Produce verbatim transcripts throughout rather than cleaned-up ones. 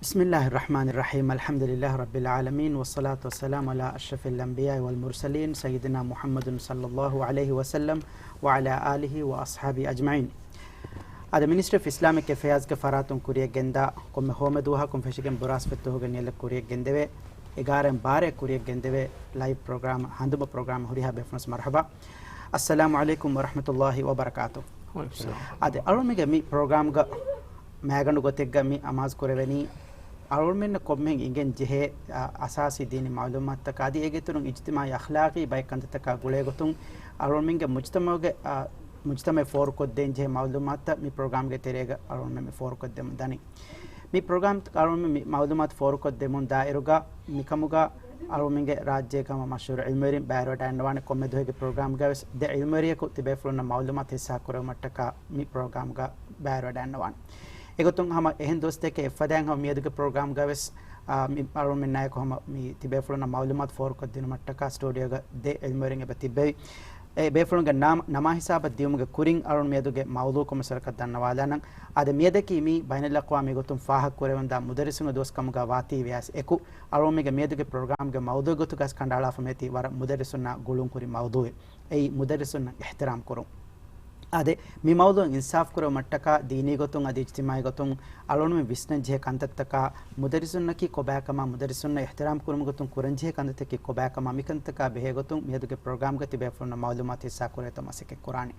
بسم الله الرحمن الرحيم. الحمد لله رب العالمين، والصلاة والسلام على أشرف الأنبياء والمرسلين، سيدنا محمد صلى الله عليه وسلم، وعلى آله وأصحابه أجمعين. އަދި މިނިސްޓްރީ އޮފް އިސްލާމިކް އެފެއާޒްގެ ފަރާތުން ކުރިޔަށް ގެންދާ ކޮންމެ ހޯމެދުވަހަކުން ފެށިގެން ބުރާސްފެއްތޯހުގެ ނިޔަލަށް ކުރިޔަށް ގެންދެވޭ، އެގާރައިން ބާރައަށް ކުރިޔަށް ގެންދެވޭ ލައިވް ޕްރޮގްރާމް، ހަނދުމަ ޕްރޮގްރާމް ހުރިހާ ބޭފުޅުން މަރުޙަބާ. އައްސަލާމު ޢަލައިކުމް ވަރަޙްމަތުﷲި ވަބަރަކާތު. އަދި އަޅުމެންގެ މި ޕްރޮގްރާމްގަ މައިގަނޑު ގޮތެއްގަ މި އަމާޒު ކުރެވެނީ، އަޅުމެންނަށް ކޮންމެހެން އިނގެން ޖެހޭ، އަ، އަސާސީ ދީނީ މަޢުލޫމާތުތަކާ އަދި އޭގެ އިތުރުން އިޖްތިމާޢީ އަޚްލާޤީ ބައެއް ކަންތައްތަކާ ގުޅޭގޮތުން އަޅުމެންގެ މުޖްތަމަޢުގެ، އަ، މުޖްތަމަޢެއް ފޯރުކޮށްދޭން ޖެހޭ މަޢުލޫމާތުތައް މި ޕްރޮގްރާމްގެ ތެރޭގަ އަޅުމެން މި ފޯރުކޮށްދެމުން ދަނީ. މި ޕްރޮގްރާމް އަޅުމެން މި މަޢުލޫމާތު ފޯރުކޮށްދެމުން ދާއިރުގަ މިކަމުގަ އަޅުމެންގެ ރާއްޖޭގަ ހަމަ މަޝްހޫރު ޢިލްމުވެރިން ބައިވެރިވެޑައިންނަވާނެ. ކޮންމެ ދުވަހެއްގެ ޕްރޮގްރާމްގަވެސް ދެ ޢިލްމުވެރިޔަކު ތިބޭފުޅުންނަށް މަޢުލޫމާތު ހިއްސާކުރެވުމަށްޓަކާ މި ޕްރޮގްރާމްގަ ބައިވެރިވެޑައިންނަވާނެ. އެގޮތުން ހަމަ އެހެން ދުވަސްތަކެއް އެއްފަދައިން ހަމަ މިއަދުގެ ޕްރޮގްރާމްގަވެސް، އާ، މި އަޅުމެންނާއެކު ހަމަ މި ތިބޭފުޅުންނަށް މަޢުލޫމާތު ފޯރުކޮށްދިނުމަށްޓަކާ ސްޓޫޑިއޯގަ ދެ ޢިލްމުވެރިން އެބަ ތިއްބެވި. އެ ބޭފުޅުންގެ ނާ-، ނަމާ ހިސާބަށް ދިޔުމުގެ ކުރިން އަޅުން މިއަދުގެ މައުޟޫޢު ކޮމެސަރަކަށް ދަންނަވާލާނަން. އާދެ، މިއަދަކީ މީ ބައިނަލްއަޤްވާމީ ގޮތުން ފާހަގަކުރެވެންދާ މުދައްރިސުންގެ ދުވަސް ކަމުގަ ވާތީވެޔަސް އެކު، އަޅުމެންގެ މިއަދުގެ ޕްރޮގްރާމްގެ މައުޟޫޢު ގޮތުގަސް ކަނޑައަޅާފަ މިއޮތީ ވަރަށް މުދައްރިސުންނާ ގުޅުން ހުރި މައުޟޫޢެއް. އެއީ މުދައްރިސުންނަށް އިޙްތިރާމް ކުރުން. އާދެ، މި މައުޟޫޢު އިންސާފް ކުރެވުމަށްޓަކާ ދީނީ ގޮތުން އަދި އިޖްތިމާޢީ ގޮތުން އަޅުންމެން ވިސްނަން ޖެހޭ ކަންތައްތަކާ މުދައްރިސުންނަކީ ކޮބާކަމާ، މުދައްރިސުންނަށް އިޙްތިރާމް ކުރުމުގެ ގޮތުން ކުރަންޖެހޭ ކަންތައްތަކީ ކޮބާކަމާ، މިކަންތަކާ ބެހޭގޮތުން މިއަދުގެ ޕްރޮގްރާމްގަ ތިބޭފުޅުންނަށް މަޢުލޫމާތު ހިއްސާކުރޭތޯ މަސައްކަތްކުރާނެ.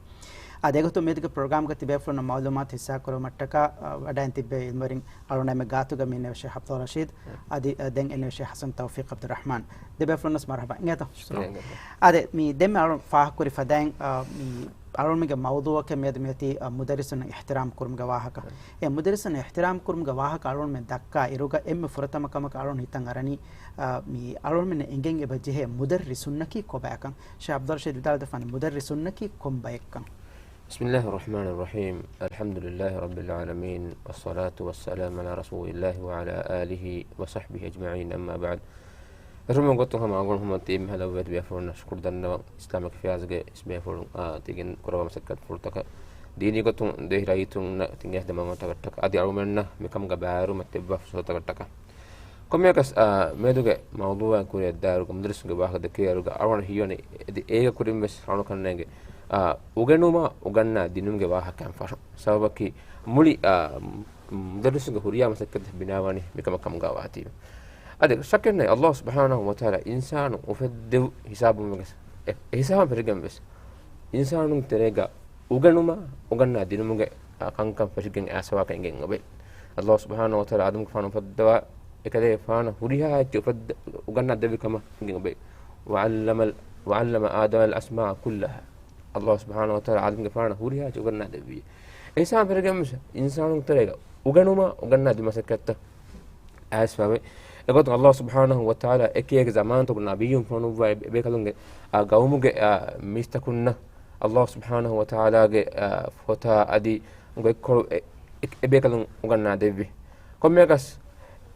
އާދެ، އެގޮތުން މިއަދުގެ ޕްރޮގްރާމްގަ ތިބޭފުޅުންނަށް މަޢުލޫމާތު ހިއްސާކުރުމަށްޓަކާ، އަ، ވަޑައިން ތިއްބެވި ޢިލްމުވެރިން އަޅުންނާ އެންމެ ގާތުގަ މި އިންނެވި ޝޭޚް ޢަބްދުއްލާ ރަޝީދު، އަދި، އަ، ދެން އިންނެވި ޝޭޚް ޙަސަން ތައުފީޤު ޢަބްދުއްރަޙްމާން. ދެބޭފުޅުންނަށް މަރުޙަބާ. އިނގޭތޯ؟ އާދެ، މި ދެންމެ އަޅުން ފާހަގަކުރި ފަދައިން، އަ، މި އަޅުންމެންގެ މައުޟޫޢަކީ މިއަދު މިއޮތީ، އަ، މުދައްރިސުންނަށް އިޙްތިރާމް ކުރުމުގެ ވާހަކަ. އެ މުދައްރިސުންނަށް އިޙްތިރާމް ކުރުމުގެ ވާހަކަ އަޅުންމެން ދައްކާ އިރުގަ އެންމެ ފުރަތަމަ ކަމަކަށް އަޅުން ހިތަށް އަރަނީ، އަ، މި އަޅުންމެންނަށް އެނގެން އެބަ ޖެހޭ މުދައްރިސުންނަކީ ކޮބާކަން. ޝޭޚް ޢަބްދުއްރަޝީދު ވިދާޅުވެދެއްވާނެ މުދައްރިސުންނަކީ ކޮން ބައެއްކަން. بسم الله الرحمن الرحيم. الحمد لله رب العالمين، والصلاة والسلام على رسول الله وعلى آله وصحبه أجمعين، أما بعد. އެހެންވީމަ ގޮތުން ހަމަ އަޅުގަނޑު ހަމަ ތި އެންމެހާ ލައްވައިދޫ ބޭފުޅުންނަށް ޝުކުރު ދަންނަވަން، އިސްލާމިކް އެފެއާޒްގެ އިސް ބޭފުޅުން، އާ، ތިގެން ކުރައްވާ މަސައްކަތްފުޅުތަކަށް، ދީނީ ގޮތުން ދޭހި ރައްޔިތުންނަށް ތިންގެ ހަދަ މަގުތަކަށްޓަކަ އަދި އަޅުމެންނަށް މިކަމުގަ ބައިވެރިވުމަށް ތިއްބާ ފުރުސަތުތަކަށްޓަކަ. ކޮންމެއަކަސް، އާ، މިއަދުގެ މައުޟޫޢާ ކުރިއަށް ދާއިރުގަ މުދައްރިސުންގެ ވާހަކަ ދެކޭ އިރުގަ އަޅުގަނޑު ހީވަނީ އެދި އޭގެ ކުރިން ވެސް އަޅުގަނޑުމެންގެ، އާ، އުގެނުމާ އުގަންނާ ދިނުމުގެ ވާހަކައިން ފަށުން. ސަބަބަކީ މުޅި، އާ، މުދައްރިސުންގެ ހުރިހާ މަސައްކަތެއް ބިނާވާނީ މިކަމަށް ކަމުގަ ވާތީވެ. އަދި ޝައްކެއް ނެތް، ﷲ ސުބްޙާނަހޫ ވަތަޢާލާ އިންސާނުން އުފެއްދެވު ހިސާބުން ވެސް، އެ، އެ ހިސާބުން ފެށިގެން ވެސް އިންސާނުން ތެރޭގަ އުގަނުމާ އުގަންނާ ދިނުމުގެ، އާ، ކަންކަން ފެށިގެން އައިސްފަވާކަން އެނގެން އޮވޭ. ﷲ ސުބްޙާނަހޫ ވަތަޢާލާ އާދަމްގެފާނު އުފައްދަވާ އެކަލޭގެފާނަށް ހުރިހާ އެއްޗެއް އުފައްދަ-، އުގަންނާ ދެއްވި ކަމަށް އެނގެން އޮވޭ. وعلم ال-، وعلم آدم الأسماء كلها. ﷲ ސުބްޙާނަހޫ ވަތަޢާލާ އާދަމްގެފާނަށް ހުރިހާ އެއްޗެއް އުގަންނާ ދެއްވި. އެހިސާބުން ފެށިގެން ވެސް އިންސާނުން ތެރޭގަ އުގަނުމާ އުގަންނާ ދިނުމުގެ މަސައްކަތްތައް އައިސްފަވޭ. އެގޮތުން ﷲ ސުބްޙާނަހޫ ވަތަޢާލާ އެކި އެކި ޒަމާންތަކުގަ ނަބިއްޔުން ފޮނުއްވާ އެ-، އެބޭކަލުންގެ، އާ، ގައުމުގެ، އާ، މީސްތަކުންނަށް ﷲ ސުބްޙާނަހޫ ވަތަޢާލާގެ، އާ، ފޮތާ އަދި ގޮތްކޮޅު އެ-، އެ-، އެބޭކަލުން އުގަންނާ ދެއްވި. ކޮންމެއަކަސް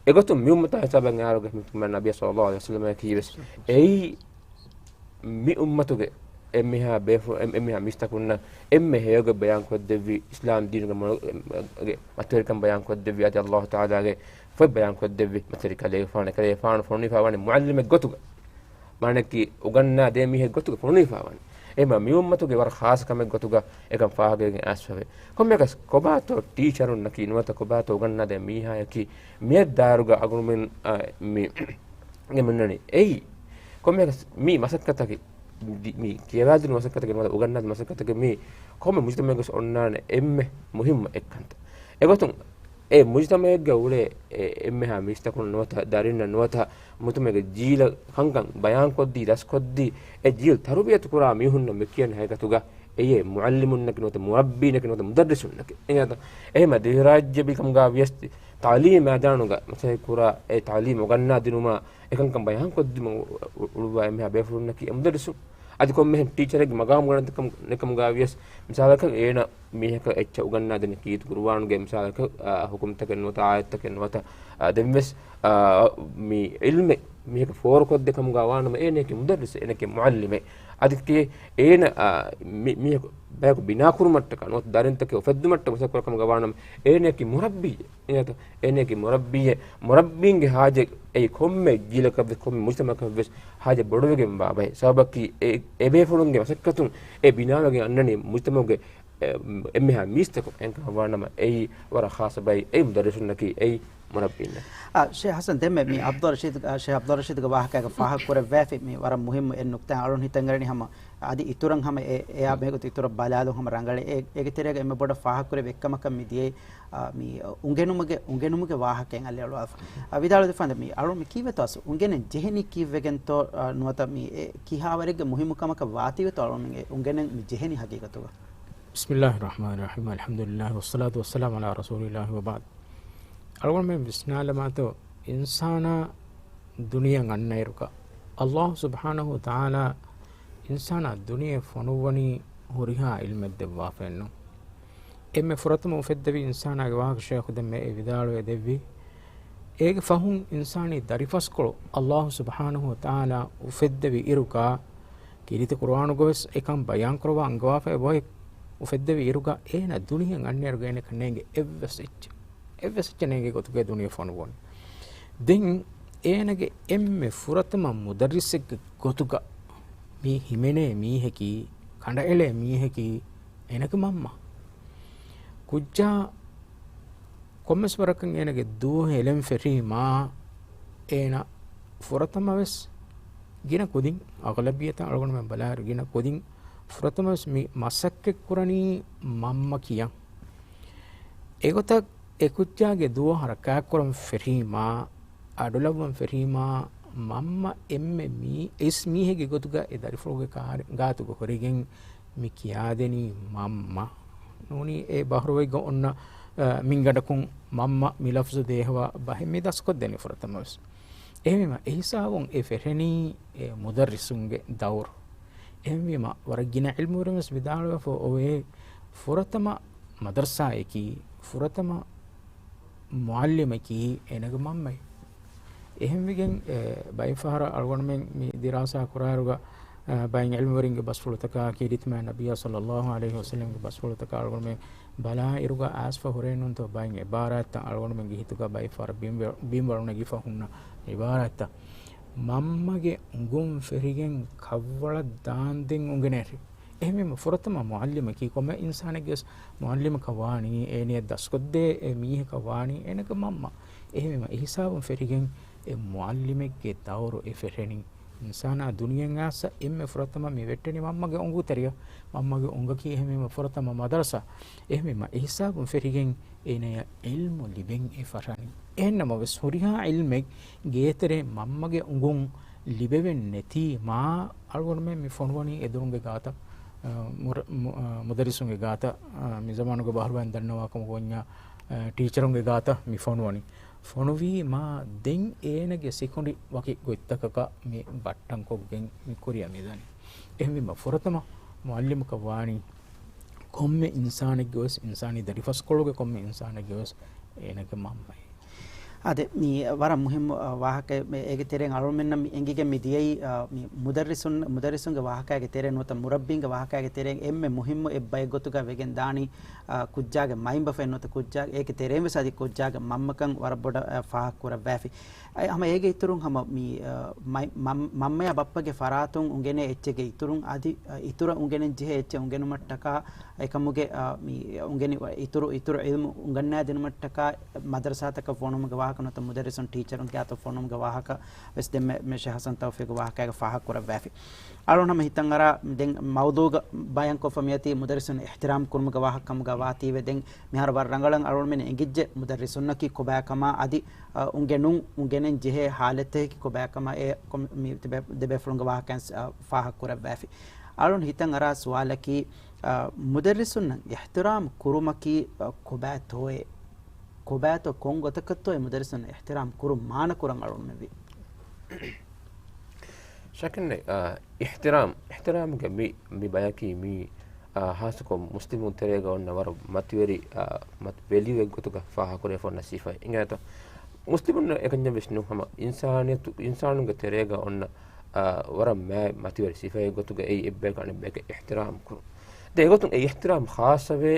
އެގޮތުން މި އުއްމަތާ ހިސާބަށް އައިއިރުގަ ނަބިއްޔާ ޞައްލައްލާހު ޢަލައިހި ވަސައްލަމައަކީ ވެސް އެއީ މި އުއްމަތުގެ އެންމެހާ ބޭފު-، އެން-، އެންމެހާ މީސްތަކުންނަށް އެންމެ ހެޔޮގޮތް ބަޔާންކޮށްދެއްވި، އިސްލާމް ދީނުގެ މޮޅު-، ގެ މަތިވެރިކަން ބަޔާންކޮށްދެއްވި، އަދި ﷲ ތަޢާލާގެ ފޮތް ބަޔާންކޮށްދެއްވި މަތިވެރި ކަލޭގެފާނު، ކަލޭގެފާނު ފޮނުވިފައިވަނީ މުޢައްލިމެއް ގޮތުގަ. މާނައަކީ އުގަންނާ ދޭ މީހެއް ގޮތުގަ ފޮނުވިފައިވަނީ. އެހެންވީމަ މި އުއްމަތުގެ ވަރަށް ޚާއްޞަ ކަމެއް ގޮތުގަ އެކަން ފާހަގަވެގެން އައިސްފަވޭ. ކޮންމެއަކަސް ކޮބާތޯ ޓީޗަރުންނަކީ ނުވަތަ ކޮބާތޯ އުގަންނާދޭ މީހާޔަކީ މިއަށް ދާއިރުގަ އަޅުގަނޑުމެން، އާ، މި ގެ މިންނަނީ. އެއީ، ކޮންމެއަކަސް މި މަސައްކަތަކީ، ދި-، މި ކިޔަވާދިނުން މަސައްކަތަކީ ނުވަތަ އުގަންނާދިނުން މަސައްކަތަކީ މި ކޮންމެ މުޖްތަމަޢެއްގަސް އޮންނާނެ އެންމެ މުހިއްމު އެއްކަންތައް. އެގޮތުން އެ މުޖްތަމަޢެއްގަ އުޅޭ އެ އެންމެހާ މީސްތަކުން ނުވަތަ ދަރިންނަށް ނުވަތަ މުޖްތަމަޢެއްގެ ޖީލަށް ކަންކަން ބަޔާންކޮށްދީ، ދަސްކޮށްދީ، އެ ޖީލް ތަރުބިޔަތު ކުރާ މީހުންނަށް މި ކިޔަން ހަގީގަތުގަ އެއީ މުޢައްލިމުންނަކީ ނުވަތަ މުރައްބީންނަކީ ނުވަތަ މުދައްރިސުންނަކީ. އެހެންވީމަ ދިވެހިރާއްޖެ ބިކަމުގަ ވިޔަސް ތަޢުލީމް މައިދާނުގަ މަސައްކަތް ކުރާ އެ ތަޢުލީމް އުގަންނާ ދިނުމަށް އެކަންކަން ބަޔާންކޮށްދިނުމަށް އު-، އު-، އުޅުއްވާ އެންމެހާ ބޭފުޅުންނަކީ އެ މުދައްރިސުން. އަދި ކޮންމެހެން ޓީޗަރެއްގެ މަގާމުގަ ނެތްކަމު-، ނެތްކަމުގަ ވިޔަސް މިސާލަކަށް އޭނަ މީހަކަށް އެއްޗެއް އުގަންނާދޭނެ ކީރިތި ޤުރުއާނުގެ މިސާލަކަށް، އާ، ޙުކުމްތަކެއް ނުވަތަ އާޔަތްތަކެއް ނުވަތަ، އާ، ދެންވެސް، އާ، މި ޢިލްމެއް މީހަކަށް ފޯރުކޮށްދޭ ކަމުގަ ވާނަމަ އޭނައަކީ މުދައްރިސެއް، އޭނައަކީ މުޢައްލިމެއް. އަދި ކިޔޭ އޭނަ، އާ، މި-، މީހަކު ބަޔަކު ބިނާކުރުމަށްޓަކާ ނުވަތަ ދަރިންތަކެއް އުފެއްދުމަށްޓަކާ މަސައްކަތްކުރަން ކަމަށް ވާނަމަ، އޭނައަކީ މުރައްބީއެއް. އޭނައަކީ މުރައްބީއެއް. މުރައްބީންގެ ހާޖަތް އެއީ ކޮންމެ ޖީލަކަށްވެސް، ކޮންމެ މުޖްތަމަޢަކަށްވެސް ހާޖަތް ބޮޑުވެގެންވާ ބައެއް. ސަބަބަކީ އެ، އެބޭފުޅުންގެ މަސައްކަތުން އެ ބިނާވެގެން އަންނަނީ މުޖްތަމަޢުގެ އެ، އެންމެހާ މީސްތަކުން. އެހެންކަމަށް ވާނަމަ އެއީ ވަރަށް ޚާއްޞަ ބައެއް. އެއީ މުދައްރިސުންނަކީ، އެއީ މުރައްބީންނަކީ. އާ، ޝޭޚް ޙަސަން، ދެންމެ މި ޢަބްދުއްރަޝީދު، އާ، ޝޭޚް ޢަބްދުއްރަޝީދުގެ ވާހަކައިގަ ފާހަގަކުރެއްވާފި މި ވަރަށް މުހިއްމު އެއް ނުކްތާ. އަޅުން ހިތަށް އަރަނީ ހަމަ އަދި އިތުރަށް ހަމަ އެ، އެއާ ބެހޭގޮތުން އިތުރަށް ބަލާލުން ހަމަ ރަނގަޅޭ. އޭ، އޭގެ ތެރޭގަ އެންމެ ބޮޑަށް ފާހަގަކުރެއްވި އެއްކަމަކަށް މި ދިޔައީ، އާ، މި އުނގެނުމުގެ، އުނގެނުމުގެ ވާހަކައެއް އަލިއަޅުވާފަ. އާ، ވިދާޅުވެފަންދެ މި އަޅުން މި ކީއްވެތޯ އަސް އުނގެނެން ޖެހެނީ ކީއްވެގެންތޯ، އާ، ނުވަތަ މި އެ ކިހާވަރެއްގެ މުހިއްމުކަމަކަށް ވާތީވެތޯ އަޅުން އެ އުނގެނެން މި ޖެހެނީ ހަގީގަތުގަ؟ بسم الله الرحمن الرحيم، الحمد لله والصلاة والسلام على رسول الله وبعد. އަޅުގަނޑުމެން ވިސްނާލަމާތޯ، އިންސާނާ ދުނިޔެއަށް އަންނައިރުގަ، ﷲ ސުބްޙާނަހޫ ވަތަޢާލާ އިންސާނާ ދުނިޔެ ފޮނުއްވަނީ ހުރިހާ ޢިލްމެއް ދެއްވާފައެއްނު. އެންމެ ފުރަތަމަ އުފެއްދެވި އިންސާނާގެ ވާހަކަ ޝޭޚު ދެންމެ އެ ވިދާޅުވެ ދެއްވި. އޭގެ ފަހުން އިންސާނީ ދަރިފަސްކޮޅު ﷲ ސުބްޙާނަހޫ ވަތަޢާލާ އުފެއްދެވި އިރުގަ، ކީރިތި ޤުރުއާނުގަވެސް އެކަން ބަޔާންކުރައްވާ އަންގަވާފައި އެބައޮތް. އުފެއްދެވި އިރުގަ އޭނަ ދުނިޔެއަށް އަންނައިރުގަ އޭނައަކަށް ނޭނގެ އެއްވެސް އެއްޗެއް، އެއްވެސް އެއްޗެއް ނޭނގޭ ގޮތުގައި ދުނިޔެ ފޮނުއްވަނީ. ދެން އޭނަގެ އެންމެ ފުރަތަމަ މުދައްރިސެއްގެ ގޮތުގަ މި ހިމެނޭ މީހަކީ، ކަނޑައެޅޭ މީހަކީ އޭނަގެ މަންމަ. ކުއްޖާ ކޮންމެސް ވަރަކަށް އޭނަގެ ދުވަހު އެޅެން ފެށީމާ، އޭނަ ފުރަތަމަވެސް ގިނަ ކުދިން، އަޣުލަބިއްޔަތަށް އަޅުގަނޑުމެން ބަލާއިރު ގިނަ ކުދިން ފުރަތަމަވެސް މި މަސައްކަތްކުރަނީ މަންމަ ކިޔަން. އެގޮތަށް އެ ކުއްޖާގެ ދުވަހު ހަރަކާތްކުރަން ފެށީމާ، އަޑުލައްވަން ފެށީމާ، މަންމަ އެންމެ މީ-، އިސް މީހެއްގެ ގޮތުގަ އެ ދަރިފުޅުގެ ކާރި-، ގާތުގަ ހުރެގެން މި ކިޔާދެނީ މަންމަ. ނޫނީ އެ ބަހުރުވައިގަ އޮންނަ، އަ، މިންގަނޑަކުން މަންމަ މި ލަފްޒު ދޭހަވާ ބަހެއް މި ދަސްކޮށްދެނީ ފުރަތަމަވެސް. އެހެންވީމަ އެހިސާބުން އެ ފެށެނީ އެ މުދައްރިސުންގެ ދައުރު. އެހެންވީމަ ވަރަށް ގިނަ ޢިލްމުވެރިންވެސް ވިދާޅުވެފަ އޮވޭ، ފުރަތަމަ މަދަރުސާއަކީ، ފުރަތަމަ މުޢައްލިމަކީ އޭނަގެ މަންމައޭ. އެހެންވެގެން، އެ، ބައެއް ފަހަރަށް އަޅުގަނޑުމެން މި ދިރާސާ ކުރާއިރުގަ، އެ، ބައެއް ޢިލްމުވެރިންގެ ބަސްފުޅުތަކާ، ކީރިތި މާތް ނަބިއްޔާ ޞައްލައްލާހު ޢަލައިހި ވަސައްލަމްގެ ބަސްފުޅުތަކާ އަޅުގަނޑުމެން ބަލާ އިރުގަ އައިސްފަ ހުރޭ ނޫންތޯ ބައެއް ޢިބާރާތްތައް އަޅުގަނޑުމެންގެ ހިތުގަ ބައެއް ފަހަރަށް ބިންވަ-، ބިންވަޅު ނެގިފަ ހުންނަ ޢިބާރާތްތައް. މަންމަގެ އުނގުން ފެށިގެން ކަށްވަޅަށް ދާންދެން އުނގެނޭށި. އެހެންވީމަ ފުރަތަމަ މުޢައްލިމަކީ ކޮންމެ އިންސާނެއްގެވެސް މުޢައްލިމަކަށް ވާނީ، އޭނަޔަށް ދަސްކޮށްދޭ އެ މީހަކަށް ވާނީ އޭނަގެ މަންމަ. އެހެންވީމަ އެހިސާބުން ފެށިގެން އެ މުޢައްލިމެއްގެ ދައުރު އެ ފެށެނީ. އިންސާނާ ދުނިޔެއަށް އައިސް އެންމެ ފުރަތަމަ މި ވެއްޓެނީ މަންމަގެ އުނގޫތެރެއަށް. މަންމަގެ އުނގަކީ އެހެންވީމަ ފުރަތަމަ މަދަރުސާ. އެހެންވީމަ އެހިސާބުން ފެށިގެން އޭނަޔަށް ޢިލްމު ލިބެން އެ ފަށަނީ. އެހެންނަމަވެސް ހުރިހާ ޢިލްމެއް ގޭތެރެ މަންމަގެ އުނގުން ލިބެވެން ނެތީ މާ އަޅުގަނޑުމެން މި ފޮނުވަނީ އެދުރުންގެ ގާތަށް، އަ، މުރ-، މު-، އަ، މުދައްރިސުންގެ ގާތަށް، އަ، މި ޒަމާނުގެ ބަހަރުވައިން ދަންނަވާކަމުގަ އޮންޏާ، އަ، ޓީޗަރުންގެ ގާތަށް މި ފޮނުވަނީ. ފޮނުވީ މާ ދެން އޭނަގެ ސިކުނޑި ވަކި ގޮތްތަކަކަށް މި ބައްޓަންކޮށްގެން މި ކުރިއަށް މި ދަނީ. އެހެންވީމަ ފުރަތަމަ މުޢައްލިމަކަށް ވާނީ ކޮންމެ އިންސާނެއްގެވެސް، އިންސާނީ ދަރިފަސްކޮޅުގެ ކޮންމެ އިންސާނެއްގެވެސް އޭނަގެ މަންމައޭ. އާދެ، މި ވަރަށް މުހިއްމު، އަ، ވާހަކައެއް. މި އޭގެ ތެރެއިން އަޅުގަނޑުމެންނަށް މި އެނގިގެން މި ދިޔައީ، އަ، މި މުދައްރިސުން، މުދައްރިސުންގެ ވާހަކައިގެ ތެރެއިން ނުވަތަ މުރައްބީންގެ ވާހަކައިގެ ތެރެއިން އެންމެ މުހިއްމު އެއްބައެއް ގޮތުގަ ވެގެން ދާނީ، އަ، ކުއްޖާގެ މައިންބަފައިން ނުވަތަ ކުއްޖާ، އޭގެ ތެރެއިން ވެސް އަދި ކުއްޖާގެ މަންމަކަން ވަރަށް ބޮޑަށް، އަ، ފާހަގަކުރައްވާފި. އައި، ހަމަ އޭގެ އިތުރުން ހަމަ މި، އަ، މައި-، މަން-، މަންމަޔާ ބައްޕަގެ ފަރާތުން އުނގެނޭ އެއްޗެއްގެ އިތުރުން އަދި، އަ، އިތުރަށް އުނގެނެން ޖެހޭ އެއްޗެއް އުނގެނުމަށްޓަކާ، އެކަމުގެ، އަ، މި އުނގެނި އިތުރު، އިތުރު ޢިލްމު އުނގަންނާދިނުމަށްޓަކާ މަދަރުސާތަކަށް ފޮނުވުމުގެ ވާހަކަ ނުވަތަ މުދައްރިސުން ޓީޗަރުން ގާތަށް ފޮނުވުމުގެ ވާހަކަ ވެސް ދެންމެ މެ ޝޭޚް ޙަސަން ތައުފީޤު ވާހަކައިގަ ފާހަގަކުރައްވާފި. އަޅުން ހަމަ ހިތަށް އަރާ ދެން މައުޟޫގަ ބަޔާންކޮށްފަ މިއޮތީ މުދައްރިސުން އިޙްތިރާމް ކުރުމުގެ ވާހަކަ ކަމުގަ ވާތީވެ ދެން މިހާރު ވަރަށް ރަނގަޅަށް އަޅުގަނޑުމެން އެނގިއްޖެ މުދައްރިސުންނަކީ ކޮބާކަމާ އަދި، އަ، އުނގެނުން، އުނގެނެން ޖެހޭ ޙާލަތެއް ކޮބާކަމާ އެ ކޮ-، މި ތިބޭ-، ދެބޭފުޅުންގެ ވާހަކައިން ސް-، އަ، ފާހަގަކުރައްވާފި. އަޅުން ހިތަށް އަރާ ސުވާލަކީ، އަ، މުދައްރިސުންނަށް އިޙްތިރާމް ކުރުމަކީ، އަ، ކޮބާތޯއޭ؟ ކޮބާތޯ ކޮން ގޮތަކަށްތޯއޭ މުދައްރިސުންނަށް އިޙްތިރާމް ކުރުން މާނަކުރަން އަޅުގަނޑުމެން ވީ؟ ޝަކެއް ނެތް، އާ، އިޙްތިރާމް، އިޙްތިރާމްގެ މި، މި ބަޔަކީ މީ، އާ، ހާއްސަކޮށް މުސްލިމުން ތެރޭގަ އޮންނަ ވަރަށް މަތިވެރި، އާ، މަތި ވެލިއުއެއް ގޮތުގަ ފާހަގަކުރެވިފަ އޮންނަ ސިފައެއް. އިނގޭތޯ؟ މުސްލިމުންނަށް އެކަންޏެއް ވެސް ނޫން ހަމަ އިންސާނިއްޔަތު، އިންސާނުންގެ ތެރޭގަ އޮންނަ، ވަރަށް މާތް މަތިވެރި ސިފައެއް ގޮތުގަ އެއީ އެއްބަޔަކު އަނެއްބަޔަކަށް އިޙްތިރާމް ކުރުން. ދެން އެގޮތުން އެ އިޙްތިރާމް ޚާއްޞަވޭ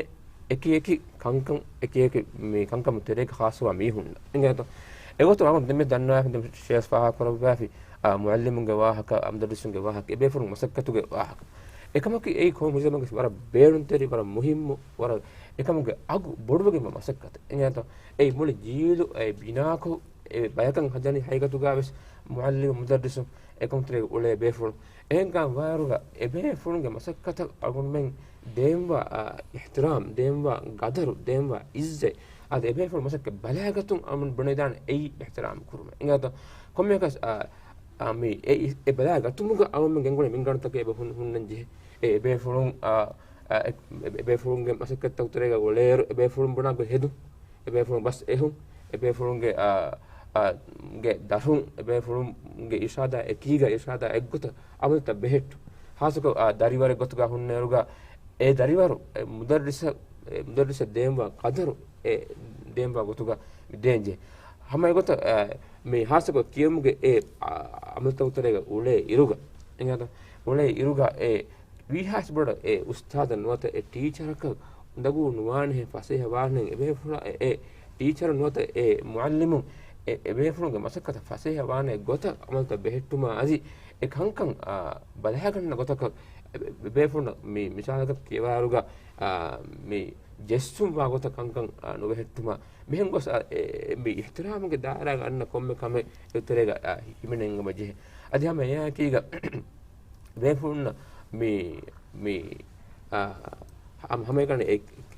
އެކި އެކި ކަންކަން، އެކި އެކި މި ކަންކަމު ތެރޭގަ ޚާއްޞަވާ މީހުންނަށް. އިނގޭތޯ؟ އެގޮތުން އަޅުގަނޑު ދެންމެ ދަންނަވާފަ ދެން ޝޭޚް ފާހަގަކުރައްވާފި، އާ، މުޢައްލިމުންގެ ވާހަކަ، މުދައްރިސުންގެ ވާހަކަ، އެބޭފުޅުން މަސައްކަތުގެ ވާހަކަ. އެކަމަކީ އެއީ ކޮން މުޖްތަމަޢަކަށް ވަރަށް ބޭނުންތެރި، ވަރަށް މުހިއްމު، ވަރަށް އެކަމުގެ އަގު ބޮޑުވެގެންވާ މަސައްކަތެއް. އިނގޭތޯ؟ އެއީ މުޅި ޖީލު އެ ބިނާކޮށް، އެ ބަޔަކަށް ހަދަނީ ހަގީގަތުގަވެސް މުޢައްލިމު މުދައްރިސު އެކަމުތެރޭގަ އުޅޭ ބޭފުޅުން. އެހެންކަމުގަ އެބޭފުޅުންގެ މަސައްކަތަށް އަޅުގަނޑުމެން ދޭންވާ، އާ، އިޙްތިރާމް، ދޭންވާ ގަދަރު، ދޭންވާ ޢިއްޒަތް، އަދި އެބޭފުޅުން މަސައްކަތް ބަލާގަތުން އަޅުގަނޑު ބުނެދާނެ އެއީ އިޙްތިރާމް ކުރުމެއް. އިނގޭތޯ؟ ކޮންމެއަކަސް، އާ، އާ، މި އެ، އެ ބަލާގަތުމުގަ އަޅުގަނޑުމެން ގެންގުޅޭ މިންގަނޑުތަކެއް އެބަ ހުން، ހުންނަން ޖެހޭ. އެ އެބޭފުޅުން، އާ، އާ، އެ، އެ، އެބޭފުޅުންގެ މަސައްކަތްތަކު ތެރޭގަ އުޅޭއިރު އެބޭފުޅުން ބުނާ ގޮތް ހެދުން، އެބޭފުޅުން ބަސް އެހުން، އެބޭފުޅުންގެ، އާ، އާ، ގެ ދަށުން، އެބޭފުޅުންގެ އިރުޝާދާ އެކީގަ އިރުޝާދާ އެއްގޮތަށް އަމަލުތައް ބެހެއްޓުން. ހާއްސަކޮށް، އާ، ދަރިވަރެއް ގޮތުގަ ހުންނައިރުގަ އެ ދަރިވަރު، އެ މުދައްރިސަށް، އެ މުދައްރިސަށް ދޭންވާ ގަދަރު، އެ ދޭންވާ ގޮތުގަ މި ދޭންޖެހޭ. ހަމަ އެގޮތަށް، އާ، މި ހާއްސަކޮށް ކިޔެވުމުގެ އެ، އާ، އަމަލުތަކު ތެރޭގަ އުޅޭ އިރުގަ، އިނގޭތޯ؟ އުޅޭ އިރުގަ އެ ވީހާވެސް ބޮޑަށް އެ އުސްތާޛަށް ނުވަތަ އެ ޓީޗަރަކަށް އުނދަގޫ ނުވާނެހެން، ފަސޭހަ ވާނެހެން، އެބޭފުޅާ އެ، އެ ޓީޗަރަށް ނުވަތަ އެ މުޢައްލިމުން އެ، އެބޭފުޅުންގެ މަސައްކަތަށް ފަސޭހަ ވާނެ ގޮތަށް އަމަލުތައް ބެހެއްޓުމާ އަދި އެ ކަންކަން، އާ، ބަލަހައިގަންނަ ގޮތަކަށް އެ، އެ، އެބޭފުޅުންނަށް މި މިސާލަކަށް ކިޔަވާއިރުގަ، އާ، މި ޖެއްސުން ވާ ގޮތަށް ކަންކަން، އާ، ނުބެހެއްޓުމާ މިހެން ގޮސް، އާ، އެ، އެ، މި އިޙްތިރާމުގެ ދާއިރާގަ އަންނަ ކޮންމެ ކަމެއް އެތެރޭގަ، އާ، ހިމެނެން އެބަޖެހޭ. އަދި ހަމަ އެއާއެކީގަ ބޭފުޅުންނަށް މި، މި، އާ، ހަމަ، ހަމައެކަނި އެ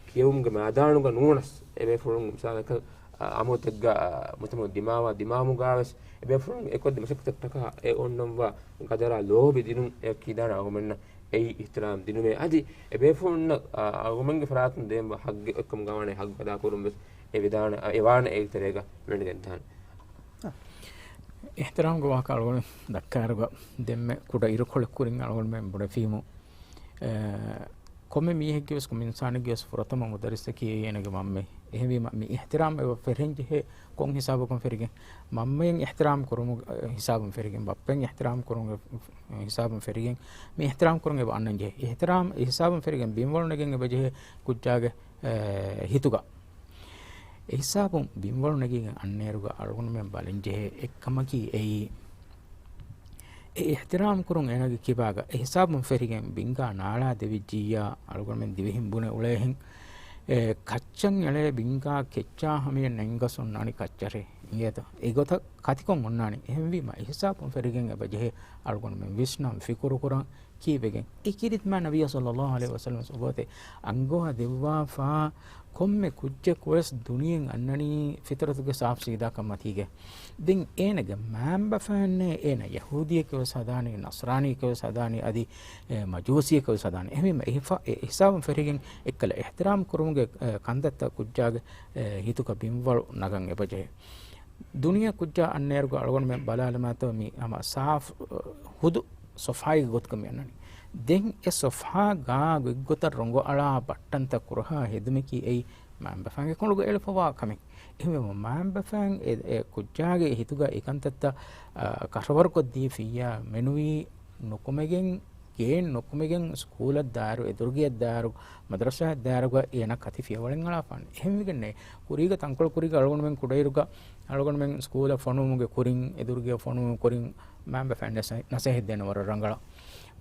ކިޔެވުމުގެ މައިދާނުގަ ނޫނަސް އެބޭފުޅުން މިސާލަކަށް، އާ، އަމުރުތެއްގަ، އާ، މުޖްތަމަޢު ދިމާވާ ދިމާވުމުގަވެސް އެބޭފުޅުން އެކޮށްދި މަސައްކަތަށްޓަކާ އެ އޮންނަންވާ ގަދަރާ ލޯބި ދިނުން އެ ކީދާނެ އަޅުގަނޑުމެންނަށް އެއީ އިޙްތިރާމް ދިނުމޭ. އަދި އެބޭފުޅުންނަށް، އާ، އަޅުގަނޑުމެންގެ ފަރާތުން ދޭންވާ ޙައްޤެއް އޮތްކަމުގަ ވާނެ ޙައްޤު އަދާކުރުން ވެސް އެ ވިދާނެ، އެ ވާނެ އޭގެ ތެރޭގަ ވެނިގެންދާނެ. އިޙްތިރާމްގެ ވާހަކަ އަޅުގަނޑު ދައްކާއިރުގަ ދެންމެ ކުޑަ އިރުކޮޅެއް ކުރިން އަޅުގަނޑުމެން ބުނެފީމު، އެ، ކޮންމެ މީހެއްގެ ވެސް، ކޮންމެ އިންސާނެއްގެ ވެސް ފުރަތަމަ މުދައްރިސަކީ އޭނަގެ މަންމަ. އެހެންވީމަ މި އިޙްތިރާމް އެބަ ފެށެން ޖެހޭ ކޮން ހިސާބަކުން ފެށިގެން؟ މަންމައަށް އިޙްތިރާމް ކުރުމުގެ، އެ، ހިސާބުން ފެށިގެން، ބައްޕައަށް އިޙްތިރާމް ކުރުމުގެ، އެ، ހިސާބުން ފެށިގެން މި އިޙްތިރާމް ކުރުން އެބަ އަންނަން ޖެހޭ. އިޙްތިރާމް އެ ހިސާބުން ފެށިގެން ބިންވަޅު ނެގެން އެބަ ޖެހޭ ކުއްޖާގެ، އެ، ހިތުގަ. އެ ހިސާބުން ބިންވަޅު ނެގިގެން އަންނައިރުގަ އަޅުގަނޑުމެން ބަލަން ޖެހޭ އެއްކަމަކީ އެއީ، އެ އިޙްތިރާމް ކުރުން އޭނަގެ ކިބާގަ އެ ހިސާބުން ފެށިގެން ބިންގާ ނާޅާ ދެވިއްޖިއްޔާ އަޅުގަނޑުމެން ދިވެހިން ބުނެ އުޅޭހެން، އެ، ކައްޗަށް އެޅޭ ބިންގާ ކެއްޗާ ހަމަޔަށް ނެންގަސް އޮންނާނީ ކައްޗަށޭ. އިނގޭތަ؟ އެގޮތަށް ކަތިކޮށް އޮންނާނީ. އެހެންވީމަ އެ ހިސާބުން ފެށިގެން އެބަ ޖެހޭ އަޅުގަނޑުމެން ވިސްނަން ފިކުރުކުރަން. ކީއްވެގެން؟ އެކިރިތި މާ ނަބިއްޔާ ޞައްލައްލާހު ޢަލައިހި ވަސައްލަމަ ސުވާލެއް އަންގަވާ ދެއްވާފާ، ކޮންމެ ކުއްޖެއް ވެސް ދުނިޔެއިން އަންނަނީ ފިޠުރަތުގެ ސާފު ސީދާކަން މަތީގަ. ދެން އޭނަގެ މައިންބަފައިންނޭ އޭނަ ޔަހޫދީއަކަށް ވެސް ހަދާނީ، ނަޞްރާނީއަކަށް ވެސް ހަދާނީ، އަދި، އެ، މަޖޫސީއަކަށް ވެސް ހަދާނީ. އެހެންވީމަ އެ ހިފަ-، އެ ހިސާބުން ފެށިގެން އެއްކަލަ އިޙްތިރާމް ކުރުމުގެ، އެ، ކަންތައްތައް ކުއްޖާގެ، އެ، ހިތުގަ ބިންވަޅު ނަގަން އެބަޖެހޭ. ދުނިޔެ ކުއްޖާ އަންނައިރުގަ އަޅުގަނޑުމެން ބަލާލަމާތޯ މި ހަމަ ސާފު، އަ، ހުދު ސޮފްހާއެއްގެ ގޮތުގަ މި އަންނަނީ. ދެން އެ ސޮފްހާގަ ގޮތްގޮތަށް ރޮނގު އަޅާ ބައްޓަންތައް ކުރަހާ ހެދުމަކީ އެއީ މައިންބަފައިންގެ ކޮނޑުގަ އެޅިފަވާ ކަމެއް. އެހެންވީމަ މައިންބަފައިން އެ، އެ ކުއްޖާގެ ހިތުގަ އެކަންތައްތައް، އަ، ކަށަވަރުކޮށްދީފިއްޔާ މެނުވީ ނުކުމެގެން، ގެއިން ނުކުމެގެން ސްކޫލަށް ދާއިރު، އެދުރުގެއަށް ދާއިރު، މަދަރަސާއަށް ދާއިރުގަ އޭނަ ކަތި ފިޔަވަޅެއް އަޅާފާނެ. އެހެންވެގެންނޭ ކުރީގަ ތަންކޮޅު ކުރީގަ އަޅުގަނޑުމެން ކުޑައިރުގަ އަޅުގަނޑުމެން ސްކޫލަށް ފޮނުވުމުގެ ކުރިން، އެދުރުގެއަށް ފޮނުވުމުގެ ކުރިން މައިންބަފައިން ނަސޭ-، ނަސޭހަތް ދޭނެ ވަރަށް ރަނގަޅަށް.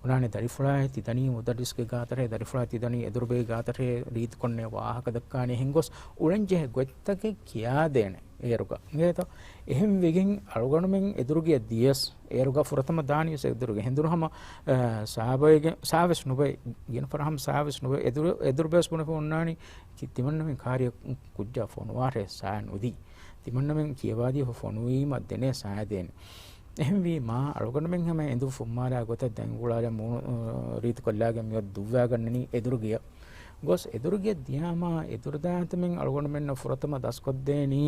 ބުނާނެ ދަރިފުޅާއޭ ތިދަނީ މުދައްރިސްގެ ގާތަށޭ، ދަރިފުޅާ ތިދަނީ އެދުރުބޭ ގާތަށޭ، ރީތިކޮށްނޭ ވާހަކަ ދައްކާނެ އެހެން ގޮސް އުޅެންޖެހޭ ގޮތްތަކެއް ކިޔާދޭނެ އޭރުގަ. އިނގޭތޯ؟ އެހެން ވެގެން އަޅުގަނޑުމެން އެދުރުގެއަށް ދިޔަސް، އޭރުގަ ފުރަތަމަ ދާނީވެސް އެދުރުގެ ހެނދުރު ހަމަ، އަ، ސާބައިގެ-، ސާވެސް ނުބައި، ގިނަ ފަރަހަމަ ސާވެސް ނުބައި، އެދުރު-، އެދުރުބޭސް ބުނެފަ އޮންނާނީ، ކި-، ތިމަންނަމެން ކާރިއަށް ކުއްޖާ ފޮނުވާށޭ ސާ ނުދީ. ތިމަންނަމެން ކިޔަވާދީފަ ފޮނުވީމަ ދެނޭ ސާ ދޭނެ. އެހެންވީމާ، އަޅުގަނޑުމެން ހަމަ އެނދު ފުއްމާލާ ގޮތަށް ދެން ގުޅާލަ މޫނު، އަ، ރީތިކޮށްލާގެން މިއޮތް ދުއްވާގަންނަނީ އެދުރުގެއަށް. ގޮސް އެދުރުގެއަށް ދިޔާމާ، އެދުރުދާތަމެން އަޅުގަނޑުމެންނަށް ފުރަތަމަ ދަސްކޮށްދޭނީ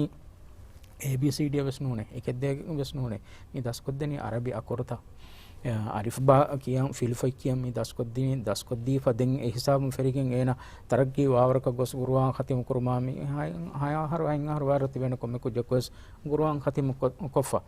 އޭ ބީ ސީ ޑީ ވެސް ނޫނޭ، އެކެއް ދޭގެން ވެސް ނޫނޭ. މި ދަސްކޮށްދެނީ އަރަބި އަކުރުތައް. އަ، އަލިފް ބާ ކިޔަން، ފިލުފަތް ކިޔަން މި ދަސްކޮށްދިނީ، ދަސްކޮށްދީފަ ދެން އެ ހިސާބުން ފެށިގެން އޭނަ ތަރައްގީ ވާވަރަކަށް ގޮސް ގުރުއާން ޚަތިމު ކުރުމާ މި ހަ-، ހަ-، ހަ-، ހަ-، ހަ-، ހަ-، ހަ-، ވާރު ތިބޭނެ ކޮންމެ ކުއްޖަކު ވެސް ގުރުއާން ޚަތިމު ކޮ-، ކޮށްފަ.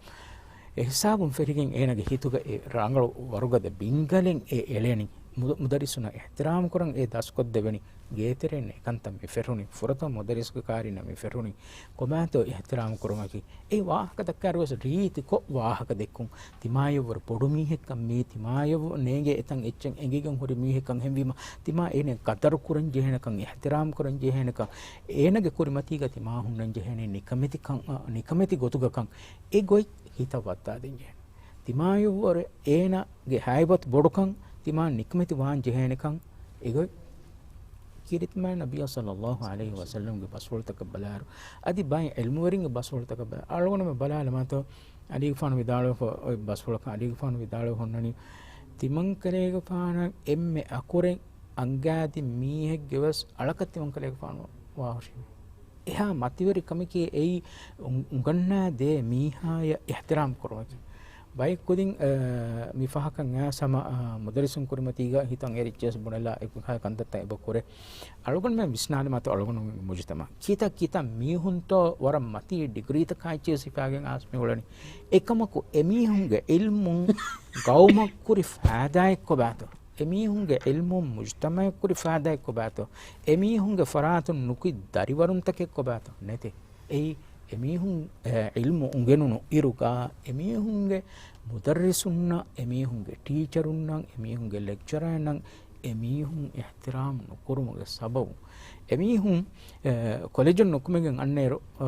އެހިސާބުން ފެށިގެން އޭނަގެ ހިތުގަ އެ ރަނގަޅު ވަރުގަދަ ބިންގަލެއް އެ އެޅެނީ. މު-، މުދައްރިސުންނަށް އިޙްތިރާމް ކުރަން އެ ދަސްކޮށްދެވެނީ. ގޭތެރޭން އެކަންތައް މި ފެށުނީ. ފުރަތަމަ މުދައްރިސްގެ ކާރިންނަށް މި ފެށުނީ. ކޮބާތޯ އިޙްތިރާމް ކުރުމަކީ؟ އެ ވާހަކަ ދައްކާއިރުވެސް ރީތިކޮށް ވާހަކަ ދެއްކުން. ތިމާޔަށްވުރެ ބޮޑު މީހެއްކަން މީ، ތިމާޔަށް ނޭނގޭ އެތަން އެއްޗެއް އެނގިގެން ހުރި މީހެއްކަން ހެންވީމަ، ތިމާ އޭނަ ގަދަރު ކުރަން ޖެހޭނެކަން، އިޙްތިރާމް ކުރަން ޖެހޭނެކަން، އޭނަގެ ކުރިމަތީގަ ތިމާ ހުންނަން ޖެހޭނީ ނިކަމެތިކަން، އަ، ނިކަމެތި ގޮތުގަކަން. އެ ގޮތް ހިތަށް ވައްދާދޭން ޖެހޭނެ. ތިމާޔަށްވުރެ އޭނާގެ ހައިބަތު ބޮޑުކަން، ތިމާ ނިކަމެތި ވާން ޖެހޭނެކަން އެގޮތް. ކީރިތި މާތް ނަބިއްޔާ ޞައްލައްލާހު ޢަލައިހި ވަސައްލަމްގެ ބަސްފުޅުތަކަށް ބަލާއިރު، އަދި ބައެއް ޢިލްމުވެރިންގެ ބަސްފުޅުތަކަށް ބަލާ، އަޅުގަނޑުމެން ބަލާލަމާތޯ، އަލީގެފާނު ވިދާޅުވެފަ، އޮތް ބަސްފުޅަކަށް އަލީގެފާނު ވިދާޅުވެ ހުންނަނީ، ތިމަންކަލޭގެފާނަށް އެންމެ އަކުރެން އަނގާދިން މީހެއްގެ ވެސް އަޅަކަށް ތިމަންކަލޭގެފާނު ވާހުށީމޭ. އެހާ މަތިވެރި ކަމަކީ އެއީ އުން-، އުނގަންނާ ދޭ މީހާޔަށް އިޙްތިރާމް ކުރުމަކީ. ބައެއް ކުދިން، އަ، މި ފަހަކަށް އައިސް ހަމަ، އަ، މުދައްރިސުން ކުރިމަތީގަ ހިތަށް އެރިއްޗިޔަސް ބުނެލާ އެކަހަ ކަންތައްތައް އެބަ ކުރޭ. އަޅުގަނޑުމެން ވިސްނާލަމާތޯ އަޅުގަނޑުމެން މުޖުތަމަޢު ކިތައް ކިތައް މީހުންތޯ ވަރަށް މަތީ ޑިގްރީތަކާ އެއްޗިޔަސް ހިފާގެން އައިސް މި އުޅެނީ. އެކަމަކު އެމީހުންގެ ޢިލްމުން ޤައުމަށް ކުރި ފައިދާއެއް ކޮބާތޯ؟ އެމީހުންގެ ޢިލްމުން މުޖުތަމަޢަށް ކުރި ފައިދާއެއް ކޮބާތޯ؟ އެމީހުންގެ ފަރާތުން ނުކުތް ދަރިވަރުންތަކެއް ކޮބާތޯ؟ ނެތޭ. އެއީ އެމީހުން، އެ، ޢިލްމު އުނގެނުނު އިރުގަ، އެމީހުންގެ މުދައްރިސުންނަށް، އެމީހުންގެ ޓީޗަރުންނަށް، އެމީހުންގެ ލެކްޗަރަރުންނަށް އެމީހުން އިޙްތިރާމް ނުކުރުމުގެ ސަބަބުން، އެމީހުން، އެ، ކޮލެޖުން ނުކުމެގެން އަންނައިރު، އަ،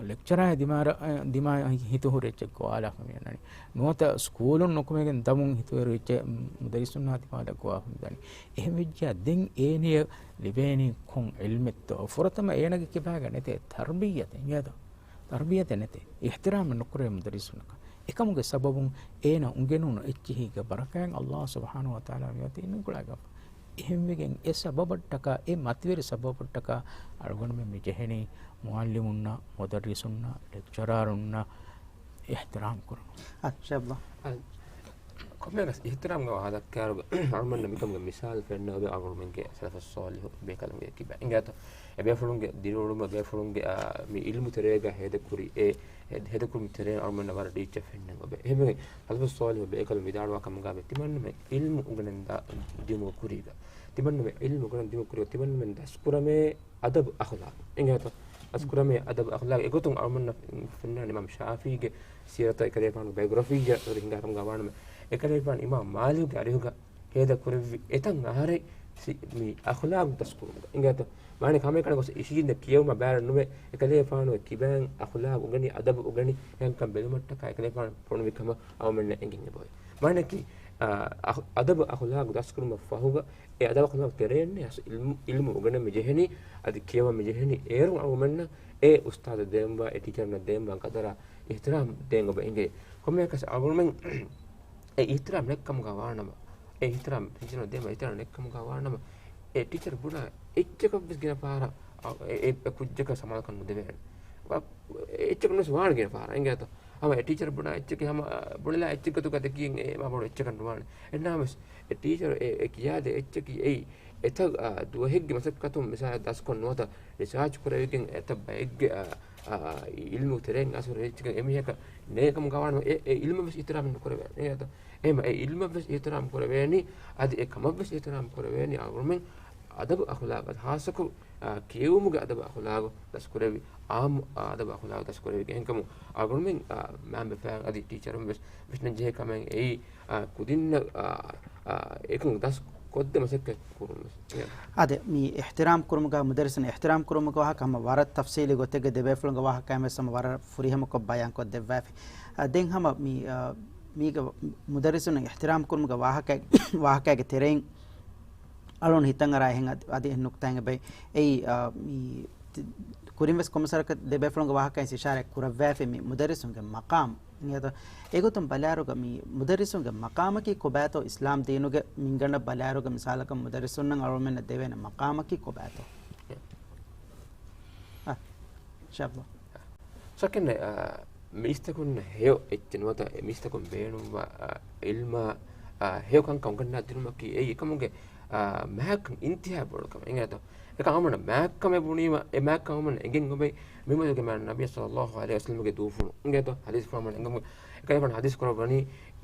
ލެކްޗަރާ ދިމާރަ-، އަ، ދިމާ ހިތުހުރި އެއްޗެއް ގޮވާލާފަ މި އަންނަނީ. ނުވަތަ ސްކޫލުން ނުކުމެގެން ދަމުން ހިތުވެރި އެއްޗެއް މުދައްރިސުންނާ ދިމާލަށް ގޮވާފަ މި ދަނީ. އެހެން ވެއްޖެއްޔާ ދެން އޭނަޔަށް ލިބޭނީ ކޮން ޢިލްމެއްތޯ؟ ފުރަތަމަ އޭނަގެ ކިބާގަ ނެތޭ ތަރްބިއްޔަތެއް، އިނގޭތޯ؟ ތަރްބިއްޔަތެއް ނެތޭ. އިޙްތިރާމެއް ނުކުރޭ މުދައްރިސުންނަކަށް. އެކަމުގެ ސަބަބުން އޭނަ އުނގެނުނު އެއްޗިހީގެ ބަރަކާތް ﷲ ސުބްޙާނަހޫ ވަތަޢާލާ މިއޮތީ މި ގުޅާގަފަ. އެހެންވެގެން އެ ސަބަބަށްޓަކާ، އެ މަތިވެރި ސަބަބަށްޓަކާ އަޅުގަނޑުމެން މި ޖެހެނީ މުޢައްލިމުންނަށް، މުދައްރިސުންނަށް، ލެކްޗަރާރުންނަށް އިޙްތިރާމް ކުރުން. އާ، ޝާބް. އަ، ކޮންމެއަކަސް އިޙްތިރާމްގެ ވާހަކަ ދައްކާއިރު އަޅުމެންނަށް މިކަމުގެ މިސާލު ފެންނަ އޮވޭ އަޅުގަނޑުމެންގެ ސަލަފުއް ޞާލިޙު ބޭކަލުންގެ ކިބައިން. އިނގޭތޯ؟ އެބޭފުޅުންގެ ދިރިއުޅުމަށް ބޭފުޅުންގެ، އާ، މި ޢިލްމު ތެރޭގަ ހޭދަކުރި އެ، އެ ހޭދަކުރުމުގެ ތެރޭން އަޅުމެންނަށް ވަރަށް ޑީޗަށް ފެންނަން އޮވޭ. އެހެންވެގެން ސަލަފުއް ޞާލިޙު ބޭކަލުން ވިދާޅުވާ ކަމުގަ ތިމަންނަމެން ޢިލްމު އުނގަނެން ދާ ދިމުގަ ކުރީގަ، ތިމަންނަމެން ޢިލްމު އުނގަނެން ދިމުގަ ކުރީގަ، ތިމަންނަމެން ދަސްކުރަމޭ އަދަބު އަޚްލާޤު. އިނގޭތޯ؟ ދަސްކުރަމޭ އަދަބު އަޚްލާޤު. އެގޮތުން އަޅުމެންނަށް ފެންނާނެ އިމާމް ޝާފިޢީގެ ސީރަތަށް އެކަލޭގެފާނުގެ ބަޔޮގްރަފީއަށް ހިނގާ ކަމުގަ ވާނަމަ، އެކަލޭގެފާނު އިމާމް މާލިކުގެ އަރިހުގަ ހޭދަ ކުރެއްވި އެތައް އަހަރެއް ސި-، މި އަޚްލާޤު ދަސްކުރުމުގަ. އިނގޭތޯ؟ މާނަ ކަމެއް ކަން ގޮސް އިށީނދެ ކިޔެވުމަށް ބާރަށް ނުވެ، އެކަލޭގެފާނުގެ ކިބައިން އަޚްލާޤު އުނގެނި، އަދަބު އުނގެނި، އެހެންކަން ބެލުމަށްޓަކާ އެކަލޭގެފާނު ފޮނުވި ކަމަށް އަޅުމެންނަށް އެނގެން އެބައޮތް. މާނައަކީ، އަ، އަޚް-، އަދަބު އަޚްލާޤު ދަސްކުރުމަށް ފަހުގަ، އެ އަދަބު އަޚްލާޤު ތެރެއިންނޭ އަސް ޢިލްމު، ޢިލްމު އުނގެނެން މި ޖެހެނީ، އަދި ކިޔަވަން މި ޖެހެނީ، އޭރުން އަޅުމެންނަށް އެ އުސްތާޛަށް ދޭންވާ، އެ ޓީޗަރުންނަށް ދޭންވާ ޤަދަރާ އިޙްތިރާމް ދޭން އޮބަ އިނގޭ. ކޮންމެއަކަސް އަޅުމެން އެ އިޙްތިރާމް ނެތްކަމުގަ ވާނަމަ، އެ އިޙްތިރާމް ޓީޗަރުން ދޭން އިޙްތިރާމް ނެތްކަމުގަ ވާނަމަ، އެ ޓީޗަރު ބުނާ އެއްޗަކަށްވެސް ގިނަ ފަހަރަށް އަ، އެ، އެ، އެ ކުއްޖަކަށް ސަމާލުކަން ނުދެވޭނެ. އެއްޗަކަށްވެސް ވާނެ ގިނަ ފަހަރަށް އިނގޭތޯ. ހަމަ އެ ޓީޗަރު ބުނާ އެއްޗަކީ ހަމަ، އަ، ބުނެލާ އެއްޗެއް ގޮތުގަ ދެކިގެން އެ މާ ބޮޑު އެއްޗަކަށް ނުވާނެ. އެހެންނަމަވެސް އެ ޓީޗަރު އެ، އެ ކިޔާދޭ އެއްޗަކީ އެއީ އެތައް، އާ، ދުވަހެއްގެ މަސައްކަތުން މިސާލަށް ދަސްކޮށް ނުވަތަ ރިސާޗް ކުރެވިގެން އެތައް ބައެއްގެ، އާ، އާ، އިލްމު ތެރެއިން އަސަރު ވެއްޖެ އެމީހަކަށް ނޭނގި ކަމުގަ ވާނަމަ އެ، އެ އިލްމަށްވެސް އިޙްތިރާމެއް ނުކުރެވޭނެ. އެހެން އެ އިލްމަށްވެސް އިޙްތިރާމް ކުރެވޭނީ، އަދި އެ ކަމަށްވެސް އިޙްތިރާމް ކުރެވޭނީ. އަޅުގަނޑުމެން އަދަބު އަޚްލާޤު، ޚާއްޞަކޮށް، އާ، ކިޔެވުމުގެ އަދަބު އަޚްލާޤު ދަސްކުރެވި، އާއްމު އަދަބު އަޚްލާޤު ދަސްކުރެވިގެން އެހެންކަމުން އަޅުގަނޑުމެން، އާ، މައިންބަފައިން އަދި ޓީޗަރުން ވެސް ވިސްނަން ޖެހޭ ކަމެއް އެއީ، އާ، ކުދިންނަށް، އާ، އާ، އެކަން ދަސް ކޮށްދޭ މަސައްކަތް ކުރުން ވެސް. އާދެ، މި އިޙްތިރާމް ކުރުމުގަ، މުދައްރިސުން އިޙްތިރާމް ކުރުމުގެ ވާހަކަ ހަމަ ވަރަށް ތަފްސީލީ ގޮތެއްގަ ދެބޭފުޅުންގެ ވާހަކައިން ވެސް ހަމަ ވަރަށް ފުރިހަމަކޮށް ބަޔާންކޮށްދެއްވާފި. އާ، ދެން ހަމަ މި، އާ، މީގަ މުދައްރިސުން އިޙްތިރާމް ކުރުމުގެ ވާހަކަ، ވާހަކައިގެ ތެރެއިން އަޅުން ހިތަށް އަރާ އެހެން އަދި، އަދި އެހެން ނުކުތާއެއް އެބައި. އެއީ، އާ، މި ތި-، ކުރިން ވެސް ކޮންމެ ސަރަކަށް ދެބޭފުޅުންގެ ވާހަކައިން އިޝާރާތް ކުރައްވާފި މި މުދައްރިސުންގެ މަޤާމް. އިނގޭތޯ؟ އެގޮތުން ބަލާއިރުގަ މި މުދައްރިސުންގެ މަޤާމަކީ ކޮބާތޯ؟ އިސްލާމް ދީނުގެ މިންގަނޑަށް ބަލާއިރުގަ މިސާލަކަށް މުދައްރިސުންނަށް އަޅުމެންނަށް ދެވޭނެ މަޤާމަކީ ކޮބާތޯ؟ އާ، އިންޝާﷲ. ސަކެން، އާ، މީސްތަކުންނަށް ހެޔޮ އެއްޗެއް ނުވަތަ މީސްތަކުން ބޭނުންވާ، އާ، ޢިލްމާ، އާ، ހެޔޮ ކަންކަން އުނގަންނާ ދިނުމަކީ އެއީ އެކަމުގެ، މާތްކަން އިންތިހާ ބޮޑުކަމަށް އިނގޭތޯ. އެކަމަށް މާތްކަމެއް ބުނީމަ، އެ މާތްކަމަށް އެނގެން އޮވޭ މި މަދުގެ މާ ނަބީ ޞައްލައްލާހު ޢަލައިހި ވަސައްލަމްގެ ދޫފުޅު އިނގޭތޯ. ޙަދީޘްފުޅު އެނގެން އެކަލޭފާނު ޙަދީޘް ކުރައްވަނީ،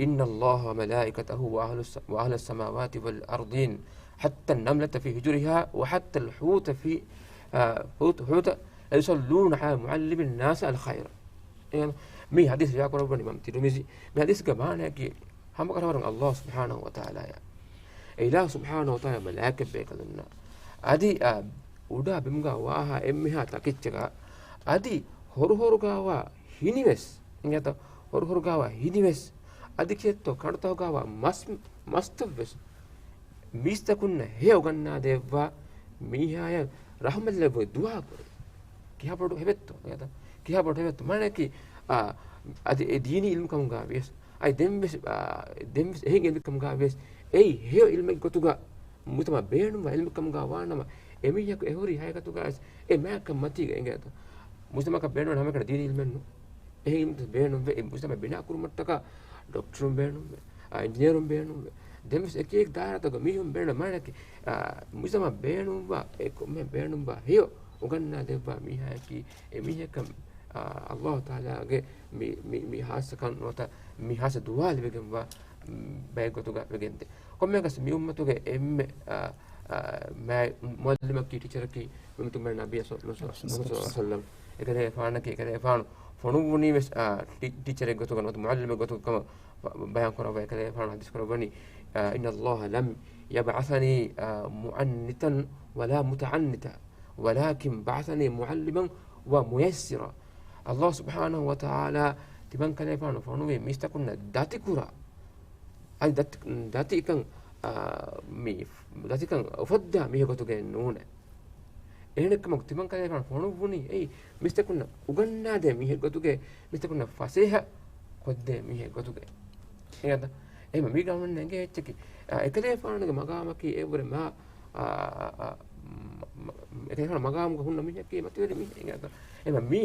إن الله وملائكته وأهل الس-، وأهل السماوات والأرضين حتى النملة في حجرها وحتى الحوت في، އާ، حوت، حوت ليصلون على معلم الناس الخير. އެ، މި ޙަދީޘް ރިވާ ކުރައްވަނީ އިމާމް ތިރުމިޒީ. މި ޙަދީޘްގެ މާނައަކީ، ހަމަކަށަވަރުން ﷲ ސުބްޙާނަހޫ ވަތަޢާލާއާ، އެ އިލާހު ސުބްޙާނަހޫ ވަތަޢާލާ މަލާއިކަތް ބޭކަލުންނާ، އަދި، އާ، އުޑާ ބިމުގާ ވާހާ އެންމެހާ ތަކެއްޗަކާ، އަދި ހުރުހުރުގާވާ ހިނިވެސް، އިނގޭތޯ، ހުރުހުރުގާވާ ހިނިވެސް، އަދި ކިއެއްތޯ ކަނޑުތަކުގާވާ މަސް، މަސްތައްވެސް މީސްތަކުންނަށް ހެޔޮ އުގަންނާދެއްވާ މީހާޔަށް ރަޙުމަތްލެއްވި ދުޢާ ކުރޭ. ކިހާ ބޮޑު ހެވެއްތޯ ނޭތަ؟ ކިހާ ބޮޑު ހެވެއްތޯ؟ މާނައަކީ، އާ، އަދި އެ ދީނީ އިލްމު ކަމުގާ ވިޔަސް، އަދި ދެންވެސް، އާ، ދެންވެސް އެހެން އިލްމު ކަމުގާ ވިޔަސް، އެއީ ހެޔޮ އިލްމެއް ގޮތުގަ މުޖްތަމަޢަށް ބޭނުންވާ އިލްމެއް ކަމުގާ ވާނަމަ، އެމީހަކު އެހުރީ ހަގީގަތުގަ ވެސް އެ މާތްކަން މަތީގަ އިނގޭތަ؟ މުޖްތަމަޢަކަށް ބޭނުން ހަމައެކަނި ދީނީ އިލްމެއް ނޫން. އެހެން އިލްމެއް ބޭނުންވޭ، އެ މުޖްތަމަޢަށް ބިނާ ކުރުމަށްޓަކާ ޑޮކްޓަރުން ބޭނުންވޭ، އާ، އިންޖިނިއަރުން ބޭނުންވޭ. ދެންވެސް އެކި އެކި ދާއިރާތަކުގަ މީހުން ބޭނުން މާނައަކީ، އާ، މުޖްތަމަޢަށް ބޭނުންވާ، އެ ކޮންމެ ބޭނުންވާ ހެޔޮ އުގަންނާދެއްވާ މީހާއަކީ، އެ މީހަކަށް، އާ، ﷲ ތަޢާލާގެ މި، މި، މި ޚާއްޞަކަން ނުވަތަ މި ޚާއްޞަ ދުޢާ ލިބިގެންވާ، މް، ބައެއް ގޮތުގަ ވެގެންދޭ. ކޮންމެއަކަސް މި އުއްމަތުގެ އެންމެ، އާ، އާ، މާތް މުޢައްލިމަކީ ޓީޗަރަކީ މުޙައްމަދު ނަބީ ޞައްލަﷲ ޢަލައިހި ވަސައްލަމް. އެކަލޭގެފާނަކީ، އެކަލޭގެފާނު ފޮނުއްވުނީ ވެސް، އާ، ޓީ-، ޓީޗަރެއް ގޮތުގަ ނުވަތަ މުޢައްލިމެއް ގޮތުގަ ކަމަށް ބަ-، ބަޔާން ކުރައްވާ. އެކަލޭގެފާނު ޙަދީޘް ކުރައްވަނީ، އާ، إن الله لم يبعثني، އާ، معنتا ولا متعنتا، ولكن بعثني معلما وميسرا. ﷲ ސުބްޙާނަހޫ ވަތަޢާލާ ތިމަން ކަލޭގެފާނު ފޮނުވީ މީސްތަކުންނަށް ދަތިކުރާ، އަދި ދަތި-، ދަތިކަން، އާ، މި ދަތިކަން އުފައްދާ މީހެއް ގޮތުގައެއް ނޫނޭ. އެހެނެއްކަމަކު ތިމަން ކަލޭގެފާނު ފޮނުއްވުނީ އެއީ މީސްތަކުންނަށް އުގަންނާދޭ މީހެއް ގޮތުގައި، މީސްތަކުންނަށް ފަސޭހަ ކޮށްދޭ މީހެއް ގޮތުގައި. އެހެންތަ؟ އެހެން މީގަ އަޅުގަނޑުމެންނަށް އެނގޭ އެއްޗަކީ، އާ، އެކަލޭގެފާނުގެ މަގާމަކީ އެއްވުރެ މާ، އާ، އާ، އާ، މަ-، މަ-، އެކަލޭގެފާނު މަގާމުގަ ހުންނަ މީހަކީ މަތިވެރި މީހެއް. އެހެންތަ؟ އެހެން މީ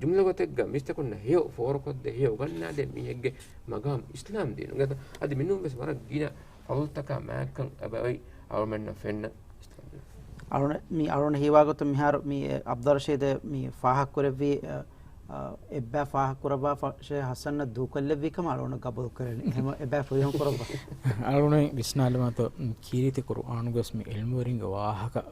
ޖުމްލަ ގޮތެއްގަ މީސްތަކުންނަށް ހެޔޮ ފޯރުކޮށްދޭ، ހެޔޮ އުގަންނާދޭ މީހެއްގެ މަގާމް އިސްލާމް ދީނު. އެހެންތަ؟ އަދި މިނޫން ވެސް ވަރަށް ގިނަ ފަޟްލުތަކާ މާތްކަން އެބައޮތް އަޅުމެންނަށް ފެންނަ. އަޅުނެ-، މި އަޅުން ހީވާގޮތުން މިހާރު މި އެ، އަބްދުއްރަޝީދު މި ފާހަގަކުރެއްވީ، އެ، އެ، އެއްބައި ފާހަގަކުރައްވާފަށޭ ހަސަންއަށް ދޫކޮށްލެއްވި ކަމަށް އަޅުން ގަބޫލުކުރަނީ. ހަމަ އެއްބައި ފުރިހަމަ ކުރައްވާ. އަޅުނެ ވިސްނާލުމާތޯ، ކީރިތި ޤުރުއާނުގަސް މި ޢިލްމުވެރިންގެ ވާހަކަ،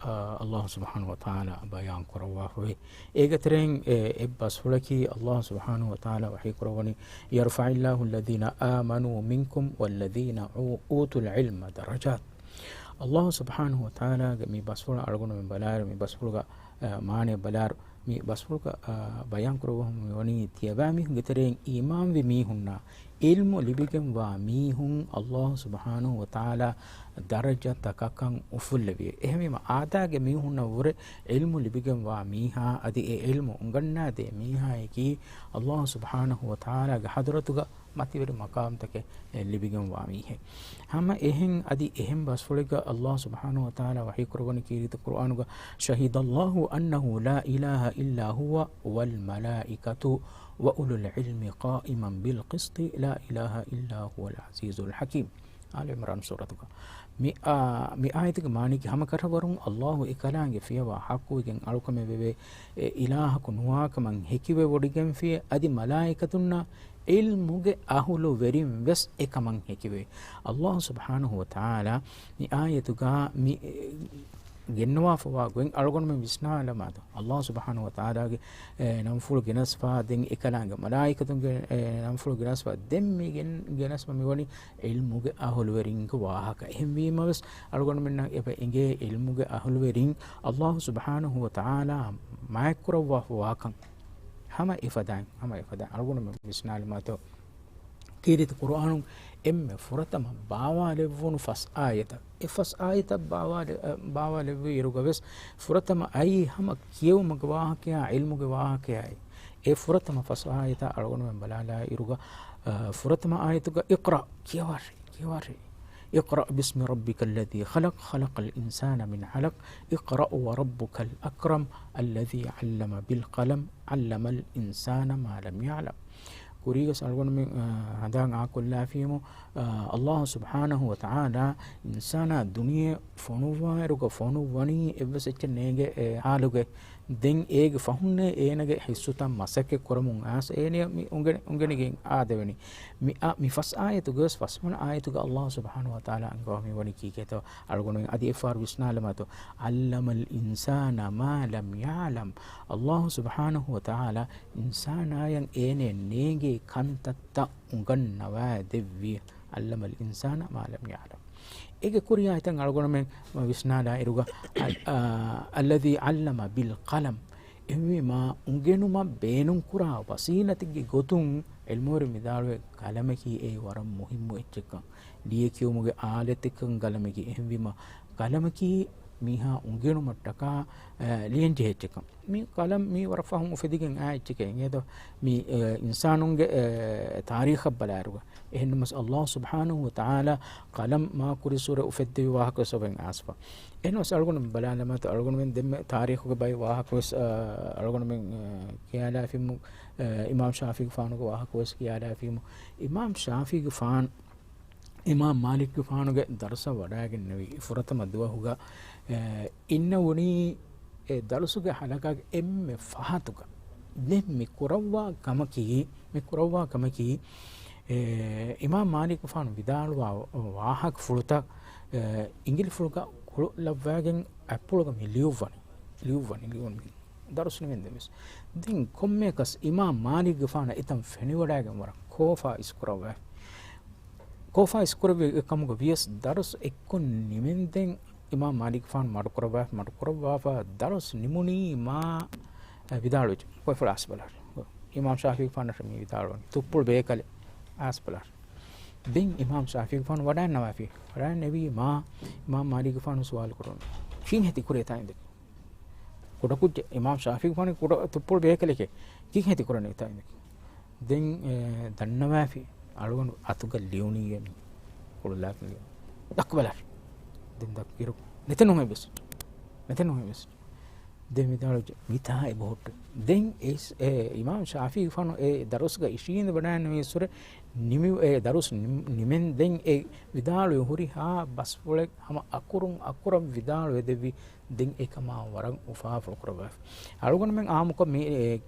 އަ، ﷲ ސުބްޙާނަހޫ ވަތަޢާލާ ބަޔާން ކުރައްވާފަވޭ. އޭގެ ތެރެއިން އެ، އެއް ބަސްފުޅަކީ ﷲ ސުބްޙާނަހޫ ވަތަޢާލާ ވަޙީ ކުރައްވަނީ، يرفع الله الذين آمنوا منكم والذين أو-، أوتوا العلم درجات. ﷲ ސުބްޙާނަހޫ ވަތަޢާލާގެ މި ބަސްފުޅަށް އަޅުގަނޑުމެން ބަލާއިރު، މި ބަސްފުޅުގަ، އަ، މާނައެއް ބަލާއިރު، މި ބަސްފުޅުގަ، އަ، ބަޔާން ކުރައްވަމުން މިވަނީ ތިޔަބައިމީހުންގެ ތެރެއިން އީމާންވި މީހުންނާ ޢިލްމު ލިބިގެންވާ މީހުން ﷲ ސުބްޙާނަހޫ ވަތަޢާލާ ދަރަޖަތަކަކަށް އުފުއްލެވި. އެހެންވީމަ، އާދައިގެ މީހުންނަށްވުރެ ޢިލްމު ލިބިގެންވާ މީހާ އަދި އެ ޢިލްމު އުނގަންނާދޭ މީހާއަކީ ﷲ ސުބްޙާނަހޫ ވަތަޢާލާގެ ޙަޟްރަތުގަ މަތިވެރި މަޤާމްތަކެއް ލިބިގެންވާ މީހެއް. ހަމަ އެހެން އަދި އެހެން ބަސްފުޅެއްގަ ﷲ ސުބްޙާނަހޫ ވަތަޢާލާ ވަޙީކުރައްވަނީ ކީރިތި ޤުރުއާނުގަ، شهد الله أنه لا إله إلا هو والملائكة وأولو العلم قائما بالقسط لا إله إلا هو العزيز الحكيم. އާލު ޢިމްރާން ސޫރަތުގަ. މި، އާ، މި އާޔަތުގެ މާނައަކީ ހަމަކަށަވަރުން ﷲ އެކަލާނގެ ފިޔަވާ ޙައްޤުވެގެން އަޅުކަމެއް ވެވޭ. އެ އިލާހަކު ނުވާކަމަށް ހެކިވެވޮޑިގެންފިޔޭ، އަދި މަލާއިކަތުންނާ ޢިލްމުގެ އަހުލުވެރިން ވެސް އެކަމަށް ހެކިވޭ. ﷲ ސުބްޙާނަހޫ ވަތަޢާލާ މި އާޔަތުގަ މި، އެ، ގެންނަވާފަވާ ގޮތް އަޅުގަނޑުމެން ވިސްނާލަމާތޯ. ﷲ ސުބްޙާނަހޫ ވަތަޢާލާގެ، އެ، ނަންފުޅު ގެނެސްފާ، ދެން އެކަލާނގެ މަލާއިކަތުންގެ، އެ، ނަންފުޅު ގެނެސްފާ، ދެން މި ގެން-، ގެނެސްފަ މިވަނީ ޢިލްމުގެ އަހުލުވެރިންގެ ވާހަކަ. އެހެންވީމަވެސް، އަޅުގަނޑުމެންނަށް އެބަ އެނގޭ ޢިލްމުގެ އަހުލުވެރިން ﷲ ސުބްޙާނަހޫ ވަތަޢާލާ މާތްކުރައްވާފަވާކަން. ހަމަ އެފަދައިން، ހަމަ އެފަދައިން. އަޅުގަނޑުމެން ވިސްނާލުމާތޯ. ކީރިތި ޤުރުއާނުން އެންމެ ފުރަތަމަ ބާވާލެއްވުނު ފަސް އާޔަތަށް، އެ ފަސް އާޔަތަށް ބާވާލެ-، އަ، ބާވާލެއްވި އިރުގަ ވެސް ފުރަތަމަ އައީ ހަމަ ކިޔެވުމުގެ ވާހަކަޔާ، ޢިލްމުގެ ވާހަކަޔާއި. އެ ފުރަތަމަ ފަސް އާޔަތަށް އަޅުގަނޑުމެން ބަލާލާ އިރުގަ، އަ، ފުރަތަމަ އާޔަތުގަ اقرأ، ކިޔަވާށޭ، ކިޔަވާށޭ. اقرأ باسم ربك الذي خلق، خلق الإنسان من علق، اقرأ وربك الأكرم، الذي علم بالقلم، علم الإنسان ما لم يعلم. ކުރީގަސް އަޅުގަނޑުމެން، އާ، ހަނދާން އާކޮށްލާފީމު، އާ، އައްލާހު ސުބްޙާނަހު ވަތަޢާލާ އިންސާނާ ދުނިޔެ ފޮނުއްވާއިރުގަ ފޮނުއްވަނީ އެއްވެސް އެއްޗެއް ނޭނގޭ، އެ، ޙާލުގައި. ދެން އޭގެ ފަހުންނޭ އޭނަގެ ހިއްސުތައް މަސައްކަތް ކުރަމުން އައިސް އޭނަޔަށް މި އުނގެނި-، އުނގެނިގެން އާދެވެނީ. މި-، އާ، މި ފަސް އާޔަތުގަވެސް ފަސްވަނަ އާޔަތުގަ އައްލާހު ސުބްޙާނަހު ވަތަޢާލާ އަންގަވަމުން ވަނީ ކީކޭތޯ؟ އަޅުގަނޑުމެން އަދި އެއްފަހަރު ވިސްނާލަމާތޯ؟ ޢައްލަމަލް އިންސާނަ މާ ލަމް ޔަޢްލަމް. އައްލާހު ސުބްޙާނަހު ވަތަޢާލާ އިންސާނާޔަށް އޭނަޔަށް ނޭނގޭ ކަންތައްތައް އުނގަންނަވާ ދެއްވި. ޢައްލަމަލް އިންސާނަ މާ ލަމް ޔަޢްލަމް. އޭގެ ކުރިއަށް އަޅުގަނޑުމެން ވިސްނާލާއިރުގަ، އަ-، އައްލަޛީ ޢައްލަމަ ބިލް ޤަލަމް. އެހެންވީމާ، އުނގެނުމަށް ބޭނުންކުރާ ވަސީލަތެއްގެ ގޮތުން ޢިލްމުވެރިން ވިދާޅުވޭ، ޤަލަމަކީ އެއީ ވަރަށް މުހިއްމު އެއްޗެއްކަން. ލިޔެކިޔުމުގެ އާލަތެއްކަން ޤަލަމަކީ. އެހެންވީމާ، ޤަލަމަކީ މީހާ އުނގެނުމަށްޓަކާ، އަ، ލިޔަންޖެހޭ އެއްޗެއްކަން. މި ޤަލަމް މީ ވަރަށް ފަހުން އުފެދިގެން އާ އެއްޗެކޭ. އެނގޭތޯ؟ މި، އަ، އިންސާނުންގެ، އަ، ތާރީޚަށް ބަލާއިރުގަ. އެހެންނަމަވެސް އައްލާހު ސުބްޙާނަހު ވަތަޢާލާ ޤަލަމް މާ ކުރި ސުރަ އުފެއްދެވި ވާހަކަވެސް އޮވެން އައިސްފަ. އެހެންނަމަވެސް އަޅުގަނޑު ބަލާލަމާތޯ، އަޅުގަނޑުމެން ދެންމެ ތާރީޚުގެ ބައެއް ވާހަކަވެސް، އަ، އަޅުގަނޑުމެން، އަ، ކިޔާލާފިމު، އަ، އިމާމް ޝާފިޢީގެފާނުގެ ވާހަކަވެސް ކިޔާލާފިމު. އިމާމް ޝާފިޢީގެފާނު އިމާމް މާލިކްގެފާނުގެ ދަރުސަށް ވަޑައިގެންނެވި ފުރަތަމަ ދުވަހުގަ، އެ، އިންނެވުނީ އެ ދަރުސުގެ ޙަލަޤާގެ އެންމެ ފަހަތުގަ. ދެން މި ކުރައްވާ ކަމަކީ، މި ކުރައްވާ ކަމަކީ، އެ، އިމާމް މާލިކްގެފާނު ވިދާޅުވާ ވާހަކަފުޅުތައް، އެ، އިނގިލިފުޅުގަ ކުޅު ލައްވައިގެން އަތްޕުޅުގަ މި ލިޔުއްވަނީ. ލިޔުއްވަނީ، ލިޔުއްވަނީ. ދަރުސް ނިމެންދެން ވެސް. ދެން ކޮންމެއަކަސް އިމާމް މާލިކްގެފާނަށް އެތަން ފެނިވަޑައިގެން ވަރަށް ކޯފާ އިސްކުރައްވައިފި. ކޯފާ އިސްކުރެއްވި ކަމުގަ ވިޔަސް ދަރުސް އެއްކޮށް ނިމެންދެން އިމާމް މާލިކްގެފާނު މަޑުކުރައްވާ، މަޑުކުރައްވާފަ ދަރުސް ނިމުނީމާ، އެ، ވިދާޅުވެއްޖެ. ކޮއެފުޅާސް ބަލާށި. އިމާމް ޝާފިޢީގެފާނަށް މި ވިދާޅުވަނީ. ތުއްޕުޅު ބޭކަލެއް. އާސް ބަލާށި. ދެން އިމާމް ޝާފިޢީގެފާނު ވަޑައިންނަވާފި. ވަޑައިންނެވީމާ، އިމާމް މާލިކްގެފާނު ސުވާލު ކުރުން. ކީއްހެތި ކުރޭ ތާއިންދެ؟ ކުޑަކުއްޖެއް، އިމާމް ޝާފިޢީގެފާނު ކުޑަ ތުއްޕުޅު ބޭކަލެކޭ. ކީއްހެތި ކުރަނީ ތާއިންދެ؟ ދެން، އެ، ދަންނަވާފި. އަޅުގަނޑު އަތުގަ ލިޔުނީ މި ކުޅުލާފި ލިޔުނީ. ދައްކަބަލާށި. ދެން ދައްކިރު. ނެތެއް ނޫން އެއްވެސް. ނެތެއް ނޫން އެއްވެސް. ދެން ވިދާޅުވެއްޖެ، މިތާ އެބަހުއްޓެ. ދެން އެ، އެ، އިމާމް ޝާފިޢީގެފާނު އެ ދަރުސްގަ އިށީނދެ ވަޑައިންނެވި ސުރެ ނިމި، އެ ދަރުސް ނިމް-، ނިމެން ދެން އެ ވިދާޅުވި ހުރިހާ ބަސްފުޅެއް ހަމަ އަކުރުން އަކުރަށް ވިދާޅުވެދެއްވި. ދެން އެކަމާ ވަރަށް އުފާފުޅު ކުރައްވާފަ. އަޅުގަނޑުމެން އާއްމުކޮށް މި، އެ،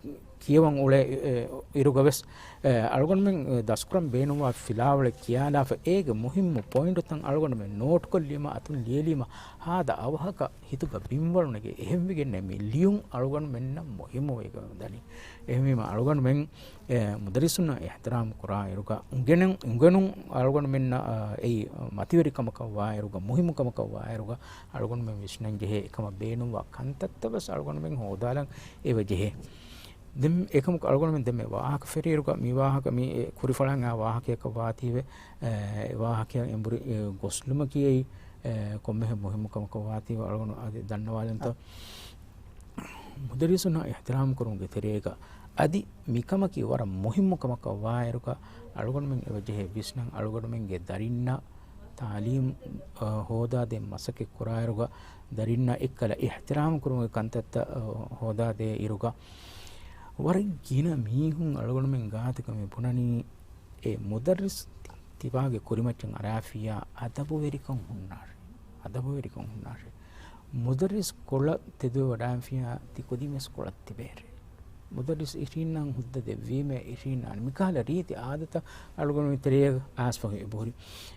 ކިޔަވަން އުޅޭ، އެ، އިރުގަވެސް، އެ، އަޅުގަނޑުމެން، އެ، ދަސްކުރަން ބޭނުންވާ ފިލާވަޅެއް ކިޔާލާފަ، އޭގެ މުހިއްމު ޕޮއިންޓުތައް އަޅުގަނޑުމެން ނޯޓްކޮށްލީމަ، އަތުން ލިޔެލީމަ، ހާދަ އަވަހަކަށް ހިތުގަ ބިންވަޅު ނެގޭ. އެހެންވެގެންނޭ މި ލިޔުން އަޅުގަނޑުމެންނަށް މުހިއްމުވެގެން ދަނީ. އެހެންވީމަ އަޅުގަނޑުމެން އެ، މުދައްރިސުންނަށް އިޙްތިރާމް ކުރާއިރުގަ، އުނގެނު-، އުނގެނުން އަޅުގަނޑުމެންނަށް، އަ، އެއީ މަތިވެރި ކަމަކަށް ވާއިރުގަ، މުހިއްމު ކަމަކަށް ވާއިރުގަ، އަޅުގަނޑުމެން ވިސްނަން ޖެހޭ އެކަމަށް ބޭނުންވާ ކަންތައްތައް ވެސް އަޅުގަނޑުމެން ހޯދާލަން އެބަ ޖެހޭ. ދެން އެކަމަކު އަޅުގަނޑުމެން ދެންމެ ވާހަކަ ފެށިއިރުގަ، މި ވާހަކަ މި ކުރިފަޅަށް އާ ވާހަކަޔަކަށް ވާތީވެ، އެ، ވާހަކަޔަށް އެނބުރި، އެ، ގޮސްލުމަކީ އެއީ، އެ، ކޮންމެހެން މުހިއްމު ކަމަކަށް ވާތީވެ އަޅުގަނޑު އަދި ދަންނަވާލަންތޯ؟ މުދައްރިސުންނަށް އިޙްތިރާމް ކުރުމުގެ ތެރޭގަ އަދި މިކަމަކީ ވަރަށް މުހިއްމު ކަމަކަށް ވާއިރުގަ، އަޅުގަނޑުމެން އެބަ ޖެހޭ ވިސްނަން އަޅުގަނޑުމެންގެ ދަރިންނަށް ތާލީމް، އަ، ހޯދާދޭން މަސައްކަތް ކުރާއިރުގަ، ދަރިންނަށް އެއްކަލަ އިޙްތިރާމް ކުރުމުގެ ކަންތައްތައް، އަ، ހޯދާދޭ އިރުގަ، ވަރަށް ގިނަ މީހުން އަޅުގަނޑުމެން ގާތުގަ މި ބުނަނީ، އެ މުދައްރިސް ތިބާގެ ކުރިމައްޗަށް އަރާފިޔާ އަދަބުވެރިކަން ހުންނާށޭ. އަދަބުވެރިކަން ހުންނާށޭ. މުދައްރިސް ކޮޅަށް ތެދުވެވަޑާންފިޔާ ތި ކުދިންވެސް ކޮޅަށް ތިބޭށޭ. މުދައްރިސް އިށީންނާން ހުއްދަ ދެއްވީމޭ އިށީންނާނެ. މިކަހަލަ ރީތި އާދަތައް އަޅުގަނޑު ތެރޭގަ އާސްފަހު އެބަހުރި.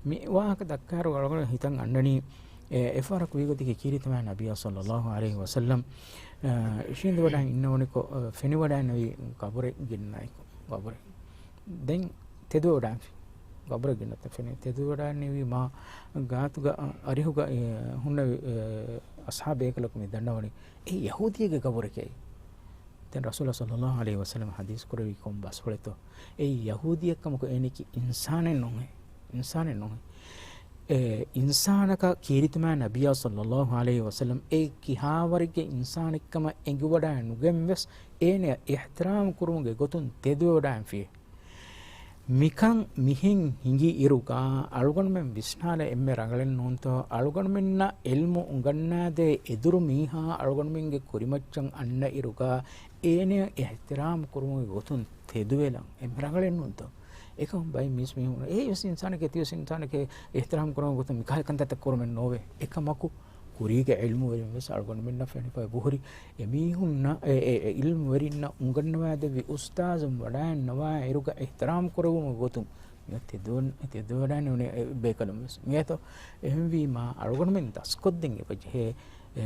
މި ވާހަކަ ދައްކާއިރު އަޅުގަނޑު ހިތަށް އަންނަނީ، އެ، އެފަހަރަކު ވީގޮތަކީ ކީރިތި މާތް ނަބިއްޔާ ޞައްލައްލާހު ޢަލައިހި ވަސައްލަމް، އަ، އިށީނދެވަޑައި އިންނެވުނިކޮށް، އަ، ފެނިވަޑައިންނެވި ގަބުރެއް ގެންނައިކޮށް، ގަބުރެއް. ދެން ތެދުވެވަޑައިންފި. ގަބުރެއް ގެންނަތަ ފެނި. ތެދުވެވަޑައިންނެވީ މާ ގާތުގަ، އަ، އަރިހުގަ، އެ، ހުންނެވި، އެ، އަޞްޙާބު ބޭކަލަކު މި ދަންނަވަނީ، އެއީ ޔަހޫދީގެ ގަބުރެކޭ. ދެން ރަސޫލާ ޞައްލައްލާހު ޢަލައިހި ވަސައްލަމަ ޙަދީޘް ކުރެއްވީ ކޮން ބަސްފުޅެއްތޯ؟ އެއީ ޔަހޫދީއެއްކަމަކު އޭނައަކީ އިންސާނެއް ނޫނޭ. އިންސާނެއް ނޫނޭ. އެ، އިންސާނަކަށް ކީރިތި މާތް ނަބިއްޔާ ޞައްލައްލާހު ޢަލައިހި ވަސައްލަމް އެ ކިހާވަރެއްގެ އިންސާނެއްކަމަށް އެނގިވަޑައި ނުގެން ވެސް އޭނަޔަށް އިޙްތިރާމް ކުރުމުގެ ގޮތުން ތެދުވެވަޑައިންފި. މިކަން މިހެން ހިނގި އިރުގަ އަޅުގަނޑުމެން ވިސްނާލަ އެންމެ ރަނގަޅެއް ނޫންތޯ؟ އަޅުގަނޑުމެންނަށް އިލްމު އުނގަންނާދޭ އެދުރު މީހާ އަޅުގަނޑުމެންގެ ކުރިމައްޗަށް އަންނަ އިރުގަ އޭނަ އިޙްތިރާމް ކުރުމުގެ ގޮތުން ތެދުވެލަން އެންމެ ރަނގަޅެއް ނޫންތޯ؟ އެކަމު ބައެއް މީސް މީހުން އެއީ ވެސް އިންސާނެކޭ، ތީވެސް އިންސާނެކޭ، އިޙްތިރާމް ކުރުމުގެ ގޮތުން މިކަހަލަ ކަންތައްތައް ކުރުމެއް ނޯވޭ. އެކަމަކު، ކުރީގެ ޢިލްމުވެރިން ވެސް އަޅުގަނޑުމެންނަށް ފެނިފައި އެބަހުރި. އެމީހުންނަށް، އެ، އެ، އެ ޢިލްމުވެރިންނަށް އުނގަންނަވާދެއްވި އުސްތާޒުން ވަޑައިންނަވާ އިރުގަ އިޙްތިރާމް ކުރެވުމުގެ ގޮތުން ތެދު-، ތެދުވެވަޑައިންނެވުނީ އެ ބޭކަލުން ވެސް. އިނގޭތޯ؟ އެހެންވީމާ، އަޅުގަނޑުމެން ދަސްކޮށްދޭން އެބަޖެހޭ، އެ،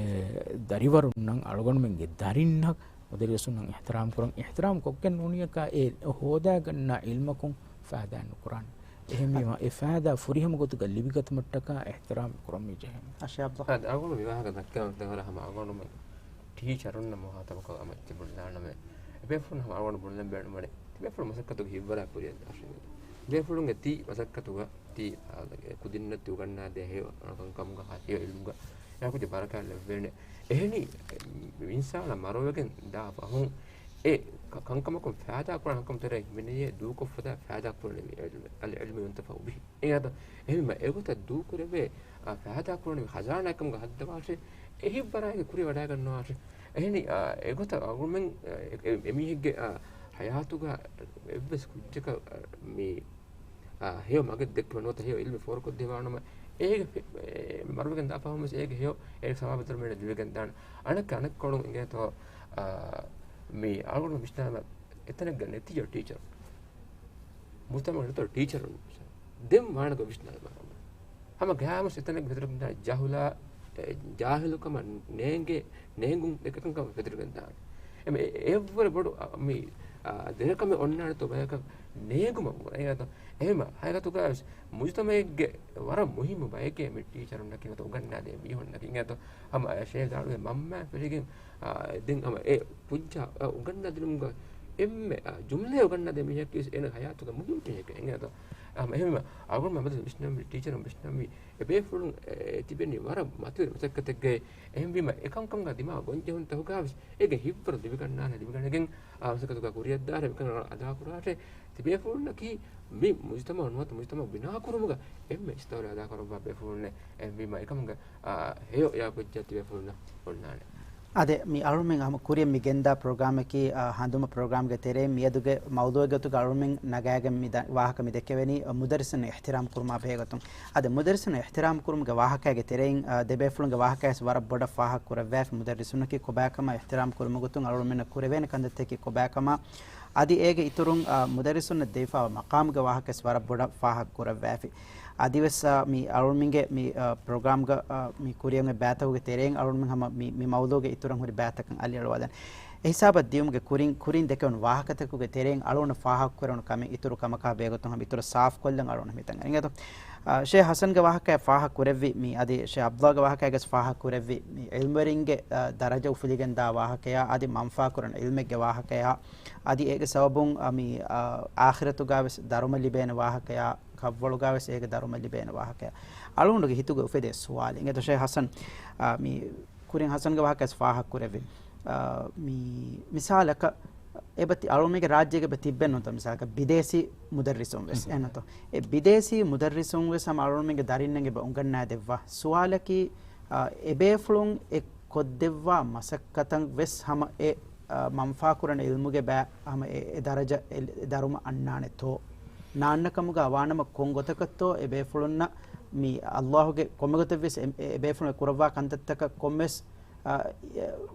ދަރިވަރުންނަށް އަޅުގަނޑުމެންގެ ދަރިންނަށް މުދައްރިސުންނަށް އިޙްތިރާމް ކުރަން، އިޙްތިރާމް ކޮށްގެން ނޫނީއަކާ އެ ހޯދާގަންނަ ޢިލްމަކުން ފައިދާ ނުކުރާނެ. އެހެންވީމަ، އެ ފައިދާ ފުރިހަމަ ގޮތުގަ ލިބިގަތުމަށްޓަކާ އިޙްތިރާމް ކުރަން މި ޖެހެން. އަށެ އަބްދުﷲ. އަދި އަޅުގަނޑު މި ވާހަކަ ދައްކަން ދެވަރަށް ހަމަ އަޅުގަނޑުމެން ޓީޗަރުންނަށް މުހާތަބަކޮށް އަމައްޗި ބުނާނަމޭ. އެބޭފުޅުން ހަމަ އަޅުގަނޑު ބުނެން ބޭނުމަނެ. ތިބޭފުޅުން މަސައްކަތުގެ ހިތްވަރާ ކުރިއަށް ދާށެވެ. ތިބޭފުޅުންގެ ތި މަސައްކަތުގަ ތި، އާ، ކުދިންނަށް ތި އުގަންނާދޭ ހެޔޮ ކަންކަމުގަ ހެޔޮ އިލްމުގަ އެ ކުދި ބަރަކާތް ލެއްވޭނެ. އެހެނީ އިންސާނާ މަރުވެގެން ދާ ފަހުން އެ ކަ-، ކަންކަމަކުން ފައިދާ ކުރާ ކަންކަމު ތެރޭ ހިމެނެޔޭ ދޫކޮށްފަދަ ފައިދާ ކުރަނިވި ޢިލްމެއް. އަލްޢިލްމު ޔުންތަފަޢު ބިހި. އެހެންވީމަ އެގޮތަށް ދޫކުރެވޭ، އާ، ފައިދާ ކުރަނިވި ޚަޒާނާއެއް ކަމުގަ ހައްދަވާށޭ، އެ ހިތްވަރާއެކު ކުރިއަށް ވަޑައިގަންނަވާށޭ. އެހެނީ، އާ، އެގޮތަށް އަޅުގަނޑުމެން، އާ، އެ، އެ، އެމީހެއްގެ، އާ، ޙަޔާތުގަ އެއްވެސް ކުއްޖަކަށް، އާ، މި އާ، ހެޔޮ މަގެއް ދެއްކުމެއް ނުވަތަ ހެޔޮ ޢިލްމެއް ފޯރުކޮށްދެއްވާނަމަ، އޭގެ ފެ-، އެ، މަރުވެގެން ދާ ފަހުން ވެސް އޭގެ ހެޔޮ، އޭގެ ސަވާބު ދަރުމައެއް ލިބިގެން ދާނެ. އަނެއްކާ އަނެއްކޮޅުން އިނގޭތޯ، އާ، މި އަޅުގަނޑު ވިސްނާލަމާ އެތަނެއްގަ ނެތިއްޔޯ ޓީޗަރު. މުޖްތަމަޢުގަ ނެތޯ ޓީޗަރު. ދެން ވާނެގޮތް ވިސްނާލަމާ. ހަމަ ގަޔާމުސް އެތަނެއްގަ ފެތުރިގެން ދާނެ ޖަހުލާ، އެ، ޖާހިލުކަމަށް ނޭނގޭ، ނޭނގުން އެކަންކަމަށް ފެތުރިގެން ދާނެ. އެމެ، އެ، އެއަށްވުރެ ބޮޑު، އަ، މި، އާ، ދެރަކަމެއް އޮންނާނެތޯ ބަޔަކަށް ނޭނގުމަށްވުރެ. އެހެންވީމަ، ހަގީގަތުގަ މުޖުތަމަޢެއްގެ ވަރަށް މުހިއްމު ބައެކޭ މި ޓީޗަރުންނަކީ ނުވަތަ އުގަންނާދޭ މީހުންނަކީ. އިނގޭތޯ ހަމަ ޝޭޚް ދާޅުވެ މަންމަ ފެށިގެން، އާ، ދެން ހަމަ އެ ކުއްޖާ، އާ، އުގަންނާދިނުމުގަ އެންމެ، އާ، ޖުމްލައެއް އުގަންނާދޭ މީހަކީ ވެސް އޭނަ ހަޔާތުގަ މުހިއްމު މީހެކޭ. އިނގޭތޯ ހަމަ އެހެންވީމަ، އަޅުގަނޑު މަދަދު ވިސްނަންވީ، ޓީޗަރުން ވިސްނަންވީ، އެބޭފުޅުން، އެ، ތިބެނީ ވަރަށް މަތިވެރި މަސައްކަތެއްގައި. އެހެންވީމަ، އެކަންކަމުގަ ދިމާ ގޮންޖެހުންތަކުގަ ވެސް އޭގެ ހިތްވަރު ލިބިގަންނާނެ، ލިބިގަނެގެން، އާ، މަސައްކަތުގަ ކުރިއަށްދާށޭ، މިކަން އަދާކުރާށޭ. ތިބޭފުޅުންނަކީ މި މުޖުތަމަޢު ނުވަތަ މުޖުތަމަޢު ބިނާކުރުމުގަ އެންމެ އިސްތަށި އަދާކުރައްވާ ބޭފުޅުންނޭ. އެހެންވީމަ، އެކަމުގަ، އާ، ހެޔޮ ޔާ ކުއްޖާ ތިބޭފުޅުންނަށް އޮންނާނެ. އާދެ، މި އަޅުމެން ހަމަ ކުރިއަށް މި ގެންދާ ޕްރޮގްރާމަކީ، އާ، ހަނދުމަ ޕްރޮގްރާމްގެ ތެރެއިން މިއަދުގެ މައުޟޫޢެއް ގޮތުގަ އަޅުމެން ނަގާގެން މި ދަ-، ވާހަކަ މި ދެކެވެނީ، އަ، މުދައްރިސުން އިޙްތިރާމް ކުރުމާ ބެހޭގޮތުން. އަދި މުދައްރިސުން އިޙްތިރާމް ކުރުމުގެ ވާހަކައިގެ ތެރެއިން، އާ، ދެބޭފުޅުންގެ ވާހަކައިސް ވަރަށް ބޮޑަށް ފާހަގަ ކުރައްވާފި. މުދައްރިސުންނަކީ ކޮބާކަމާ، އިޙްތިރާމް ކުރުމުގެ ގޮތުން އަޅުމެންނަށް ކުރެވޭނެ ކަންތައްތަކީ ކޮބާކަމާ، އަދި އޭގެ އިތުރުން، އާ، މުދައްރިސުންނަށް ދެވިފާވާ މަޤާމުގެ ވާހަކައިސް ވަރަށް ބޮޑަށް ފާހަގަ ކުރައްވާފި. އަދިވެސް، އާ، މި އަޅުމެންގެ މި، އާ، ޕްރޮގްރާމްގަ، އާ، މި ކުރިއަށް އޮތް ބައިތަކުގެ ތެރެއިން އަޅުމެން ހަމަ މި، މި މައުޟޫޢުގެ އިތުރަށް ހުރި ބައިތަކަށް އަލިއަޅުވާލަން. އެހިސާބަށް ދިޔުމުގެ ކުރިން، ކުރިން ދެކެވުނު ވާހަކަތަކުގެ ތެރެއިން އަޅުގަނޑު ފާހަގަކުރެވުނު ކަމެއް އިތުރު ކަމަކާ ބެހޭގޮތުން ހަމަ އިތުރަށް ސާފުކޮށްލަން އަޅުގަނޑު ހިތަށް އަރިނގަތު. އާ، ޝޭޚް ހަސަންގެ ވާހަކައި ފާހަގަ ކުރެއްވި މި އަދި ޝޭޚް އަބްދުﷲގެ ވާހަކައިގަސް ފާހަގަ ކުރެއްވި މި ޢިލްމުވެރިންގެ، އާ، ދަރަޖަ އުފުލިގެންދާ ވާހަކަޔާ އަދި މަންފާކުރަން ޢިލްމެއްގެ ވާހަކަޔާ އަދި އޭގެ ސަބަބުން، އާ، މި، އާ، އާޚިރަތުގަވެސް ދަރުމަ ލިބޭނެ ވާހަކަޔާ، ކަށްވަޅުގަވެސް އޭގެ ދަރުމަ ލިބޭނެ ވާހަކަޔާ. އަޅުގަނޑުގެ ހިތުގަ އުފެދޭ ސުވާލެއް. އިނގޭތޯ ޝޭޚް ހަސަން، އާ، މި ކުރިން ހަސަންގެ ވާހަކައިސް ފާހަގަ ކުރެއްވި. އާ، މި މިސާލަކަށް އެބަ ތި-، އަޅުމެންގެ ރާއްޖޭގަ އެބަ ތިއްބެއް ނޫންތޯ މިސާލަކަށް ބިދޭސީ މުދައްރިސުން ވެސް އެހެންތޯ. އެ ބިދޭސީ މުދައްރިސުން ވެސް ހަމަ އަޅުމެންގެ ދަރިންނަށް އެބަ އުނގަންނާދެއްވާ ސުވާލަކީ، އާ، އެބޭފުޅުން އެ ކޮށްދެއްވާ މަސައްކަތަށް ވެސް ހަމަ އެ، އާ، މަންފާކުރަން ޢިލްމުގެ ބައި ހަމަ އެ، އެ ދަރަޖަ އެ، އެ ދަރުމަ އަންނާނެތޯ؟ ނާންނަކަމުގަ ވާނަމަ ކޮން ގޮތަކަށްތޯ އެބޭފުޅުންނަށް މި ﷲ ގެ ކޮންމެ ގޮތެއްވެސް އެ، އެ، އެބޭފުޅުން ކުރައްވާ ކަންތައްތަކަށް ކޮންމެސް، އާ،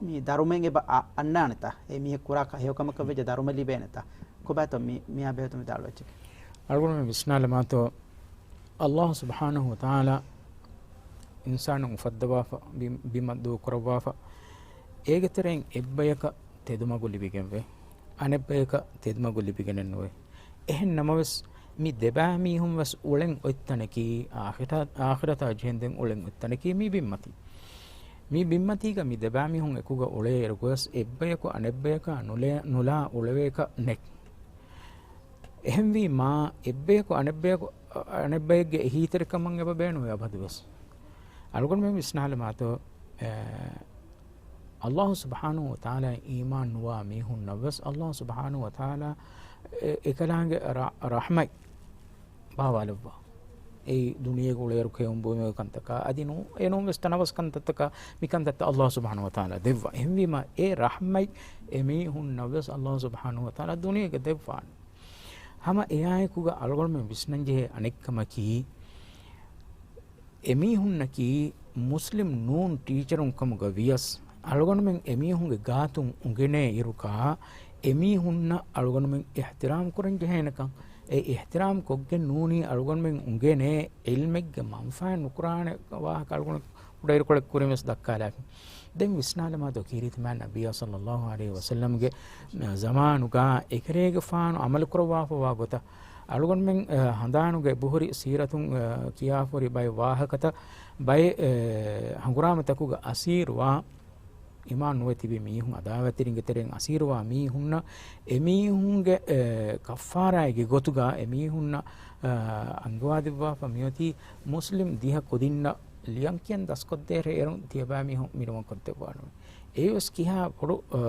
މި ދަރުމައެއް އެބަ އަ، އަންނާނެތާ؟ އެ މީހެއް ކުރާ ކަ-، ހެޔޮ ކަމަކަށް ވެއްޖެ ދަރުމަ ލިބޭނެތާ؟ ކޮބާތޯ މި، މިއާ ބެހޭތޯ މި ދާޅުވެއްޖެކޭ؟ އަޅުގަނޑުމެން ވިސްނާލަމާތޯ، ﷲ ސުބްޙާނަހޫ ވަތަޢާލާ އިންސާނުން އުފައްދަވާފަ، ބި-، ބިމަށް ދޫކުރައްވާފަ، އޭގެ ތެރެއިން އެއްބަޔަކަށް ތެދުމަގު ލިބިގެންވޭ، އަނެއްބަޔަކަށް ތެދުމަގު ލިބިގެނެއްނުވޭ. އެހެން ނަމަވެސް، މި ދެބައިމީހުން ވެސް އުޅެން އޮތްތަނަކީ، އާޚިރަ-، އާޚިރަތާ ޖެހެންދެން އުޅެން އޮތްތަނަކީ މި ބިންމަތީ. މި ބިންމަތީގަ މި ދެބައިމީހުން އެކުގަ އުޅޭއިރުގަވެސް އެއްބަޔަކު އަނެއްބަޔަކާ ނުލޭ-، ނުލާ އުޅެވޭކަށް ނެތް. އެހެންވީމާ، އެއްބަޔަކު އަނެއްބަޔަކު، އަ-، އަނެއްބައެއްގެ އެހީތެރިކަމަށް އެބަ ބޭނުންވޭ އަބަދުވެސް. އަޅުގަނޑުމެން ވިސްނާލަމާތޯ، އެ، ﷲ ސުބްޙާނަހޫ ވަތަޢާލާއަށް އީމާން ނުވާ މީހުންނަށްވެސް ﷲ ސުބްޙާނަހޫ ވަތަޢާލާ އެ-، އެކަލާނގެ ރަ-، ރަޙްމަތް ބާވާލައްވާ. އެއީ ދުނިޔޭގެ އުޅޭއިރު ކެއުން ބުއިމުގެ ކަންތަކާ، އަދި ނޫ-، އެ ނޫން ވެސް ތަނަވަސް ކަންތައްތަކާ މި ކަންތައްތައް ﷲ ސުބްޙާނަހޫ ވަތަޢާލާ ދެއްވާ. އެހެންވީމަ، އެ ރަޙްމަތް އެމީހުންނަށް ވެސް ﷲ ސުބްޙާނަހޫ ވަތަޢާލާ ދުނިޔޭގަ ދެއްވާނެ. ހަމަ އެއާއެކުގަ އަޅުގަނޑުމެން ވިސްނަންޖެހޭ އަނެއްކަމަކީ، އެމީހުންނަކީ މުސްލިމް ނޫން ޓީޗަރުން ކަމުގަ ވިޔަސް، އަޅުގަނޑުމެން އެމީހުންގެ ގާތުން އުނގެނޭ އިރުކާ، އެމީހުންނަށް އަޅުގަނޑުމެން އިޙްތިރާމް ކުރަން ޖެހޭނެކަން. އެ އިޙްތިރާމް ކޮށްގެން ނޫނީ އަޅުގަނޑުމެން އުނގެނޭ ޢިލްމެއްގެ މަންފާއެއް ނުކުރާނެ ވާހަކަ އަޅުގަނޑު ކުޑައިރުކޮޅެއް ކުރިން ވެސް ދައްކާލާފި. ދެން ވިސްނާލަމާ ދޯ ކީރިތި މާތް ނަބިއްޔާ ޞައްލައްލާހު ޢަލައިހި ވަސައްލަމްގެ ޒަމާނުގަ އެކަލޭގެފާނު ޢަމަލުކުރައްވާފައިވާ ގޮތަށް އަޅުގަނޑުމެން، އަ، ހަނދާނުގެ ބުހުރި ސީރަތުން، އަ، ކިޔާފަހުރި ބައެއް ވާހަކަތައް ބައެއް، އެ، ހަނގުރާމަތަކުގަ އަސީރުވާ އީމާން ނުވެ ތިބި މީހުން އަދާވަތްތެރިންގެ ތެރެއިން އަސީރުވާ މީހުންނަށް އެމީހުންގެ، އެ، ކައްފާރާއެއްގެ ގޮތުގަ އެމީހުންނަށް، އަ، އަންގަވާދެއްވާފަ މިއޮތީ މުސްލިމް ދިހަ ކުދިންނަށް ލިޔަންކިޔަން ދަސްކޮށްދޭށޭ އޭރުން ތިޔަބައިމީހުން މިނިވަން ކޮށްދެއްވާނަމޭ. އެއީވެސް ކިހާ ބޮޑު، އަ،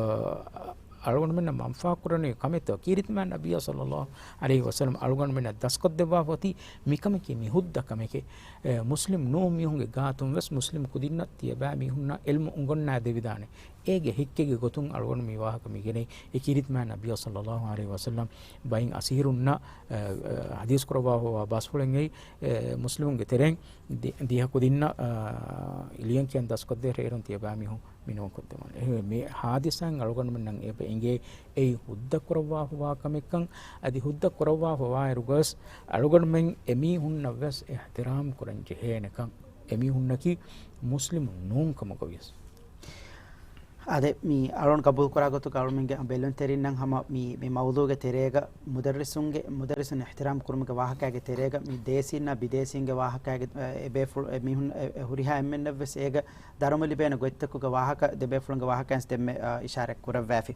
އަޅުގަނޑުމެންނަށް މަންފާކުރަނިވި ކަމެއްތޯ؟ ކީރިތި މާތް ނަބިއްޔާ ޞައްލައްލާހު ޢަލައިހި ވަސައްލަމް އަޅުގަނޑުމެންނަށް ދަސްކޮށްދެއްވާފަ އޮތީ މިކަމަކީ މި ހުއްދަ ކަމެކޭ. އެ، މުސްލިމް ނޫން މީހުންގެ ގާތުން ވެސް މުސްލިމް ކުދިންނަށް ތިޔަބައިމީހުންނަށް ޢިލްމު އުނގޮންނާދެވިދާނެ. އޭގެ ހެއްކެއްގެ ގޮތުން އަޅުގަނޑު މި ވާހަކަ މިގެނައީ. އެ ކީރިތި މާތް ނަބިއްޔާ ޞައްލައްލާހު ޢަލައިހި ވަސައްލަމް ބައިން އަސީރުންނަށް، އެ، އެ، ޙަދީޘް ކުރައްވާފައިވާ ބަސްފުޅެއް އެއީ، އެ، މުސްލިމުންގެ ތެރެއިން ދި-، ދިހަ ކުދިންނަށް، އާ، ލިޔަންކިޔަން ދަސްކޮށްދޭށޭ އޭރުން ތިޔަބައިމީހުން މިނިވަންކޮށްދެއްވާނެ. އެހެންވެ، މި ޙާދިސާއިން އަޅުގަނޑުމެންނަށް އެބަ އެނގޭ އެއީ ހުއްދަ ކުރައްވާފައިވާ ކަމެއްކަން. އަދި ހުއްދަ ކުރައްވާފައިވާއިރުގަވެސް އަޅުގަނޑުމެން އެމީހުންނަށްވެސް އިޙްތިރާމް ކުރަން ޖެހޭނެކަން. އެމީހުންނަކީ މުސްލިމުން ނޫން ކަމުގަވިޔަސް. އާދެ، މި އަޅުން ގަބޫލުކުރާ ގޮތުގަ އަޅުމެންގެ ބެލުންތެރިންނަށް ހަމަ މި، މި މައުޟޫގެ ތެރޭގަ މުދައްރިސުންގެ، މުދައްރިސުން އިޙްތިރާމް ކުރުމުގެ ވާހަކައިގެ ތެރޭގަ މި ދޭސީންނާ ބިދޭސީންގެ ވާހަކައިގެ، އެ، އެބޭފުޅު، އެ މީހުން، އެ، އެ ހުރިހާ އެންމެންނަށްވެސް އޭގަ ދަރުމަ ލިބޭނެ ގޮތްތަކުގެ ވާހަކަ، ދެބޭފުޅުންގެ ވާހަކައިން ދެންމެ، އާ، އިޝާރަތް ކުރައްވާފި.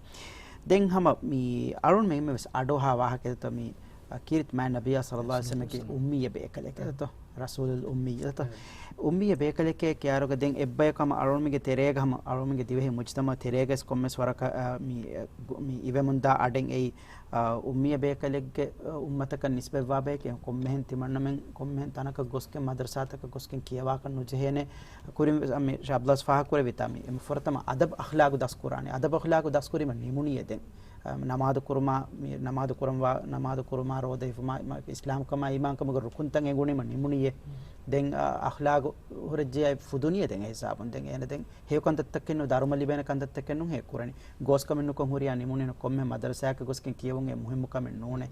ދެން ހަމަ މި އަޅުން މެ އެންމެ ވެސް އަޑުއަހާ ވާހަކައެއްތޯ މި، އާ، ކީރިތި މާތް ނަބިއްޔާ ޞައްލައްލާހު ޢަލައިހި ވަސައްލަމަކީ އުއްމިއްޔަ ބޭކަލެކޭ ދޯ. ރަސޫލުލް އުއްމިއްޔަ ދޯ. އުއްމިއްޔަ ބޭކަލެކޭ ކިޔާރުގަ ދެން އެއްބަޔަކު ހަމަ އަޅުންމެންގެ ތެރޭގަ ހަމަ އަޅުންމެންގެ ދިވެހި މުޖްތަމަޢު ތެރޭގަ ވެސް ކޮންމެސް ވަރަކަށް، އާ، މި، އެ، ގު-، މި އިވެމުންދާ އަޑެއް އެއީ، އާ، އުއްމިއްޔަ ބޭކަލެއްގެ، އާ، އުއްމަތަކަށް ނިސްބަތްވާ ބަޔެކޭ. ކޮންމެހެން ތިމަންނަމެން ކޮންމެހެން ތަނަކަށް ގޮސްގެން މަދަރުސާތަކަށް ގޮސްގެން ކިޔަވާކަށް ނުޖެހޭނެ. ކުރިން ވެސް އަ، މި ޝާބްލާސް ފާހަގަކުރެއްވިތާ މި އެންމެ ފުރަތަމަ އަދަބް އަޚްލާގު ދަސްކުރާނެ. އަދަބް އަޚްލާގު ދަސްކުރީމަ ނިމުނީއޭ ދެން. އަ، ނަމާދު ކުރުމާ، މި ނަމާދު ކުރަންވާ، ނަމާދު ކުރުމާ، ރޯދަ ހިފުމާ، މަ، އިސްލާމްކަމާ، އީމާންކަމުގެ ރުކުންތައް އެނގުނީމަ ނިމުނީއޭ. ދެން، އަ، އަޚްލާގު ހުރެއްޖެޔާ ފުދުނީއޭ ދެން އެ ހިސާބުން. ދެން އޭނަ ދެން ހެޔޮ ކަންތައްތަކެއް ނޫން، ދަރުމަ ލިބޭނެ ކަންތައްތަކެއް ނޫން ހެޔޮ ކުރަނީ. ގޯސްކަމެއް ނުކޮށް ހުރިޔާ ނިމުނީ ނޫން، ކޮންމެ މަދަރުސާއަކަށް ގޮސްގެން ކިޔެވުން އެ މުހިއްމު ކަމެއް ނޫނޭ.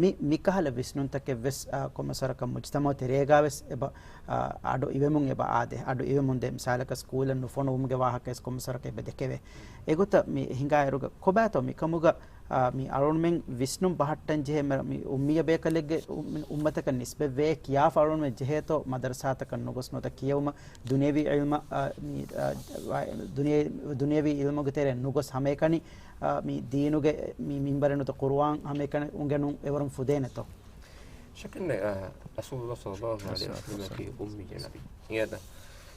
މި، މިކަހަލަ ވިސްނުންތަކެއް ވެސް، އާ، ކޮންމެސް ވަރަކަށް މުޖްތަމަޢު ތެރޭގާ ވެސް އެބަ، އާ، އަޑު އިވެމުން އެބަ އާދޭ. އަޑު އިވެމުން ދޭ. މިސާލަކަށް ސްކޫލެއް ނުފޮނުވުމުގެ ވާހަކަ ވެސް ކޮންމެސް ވަރަކަށް އެބަ ދެކެވޭ. އެގޮތަށް މި ހިނގާއިރުގަ ކޮބާތޯ މިކަމުގަ، އާ، މި އަޅުންމެން ވިސްނުން ބަހައްޓަން ޖެހޭ މި، މި އުއްމިއްޔަ ބޭކަލެއްގެ އު-، މި އުއްމަތަކަށް ނިސްބަތްވޭ ކިޔާފަ އަޅުންމެން ޖެހޭތޯ މަދަރުސާތަކަށް ނުގޮސް ނުވަތަ ކިޔެވުމަށް ދުނިޔަވީ ޢިލްމަށް، އާ، މި، އާ، ދުނިޔެ-، ދުނިޔެވީ ޢިލްމުގެ ތެރެއިން ނުގޮސް ހަމައެކަނި، އާ، މި ދީނުގެ މި މިންބަރެއް ނުވަތަ ޤުރުއާން ހަމައެކަނި އުނގެނުން އެވަރުން ފުދޭނެތޯ؟ ޝައްކެއް ނެތް، އާ، ރަސޫލުﷲ ޞައްލައްލާހު ޢަލައިހި ވަސައްލަމަކީ އުއްމިއްޔަ ނަބިއްޔެއް.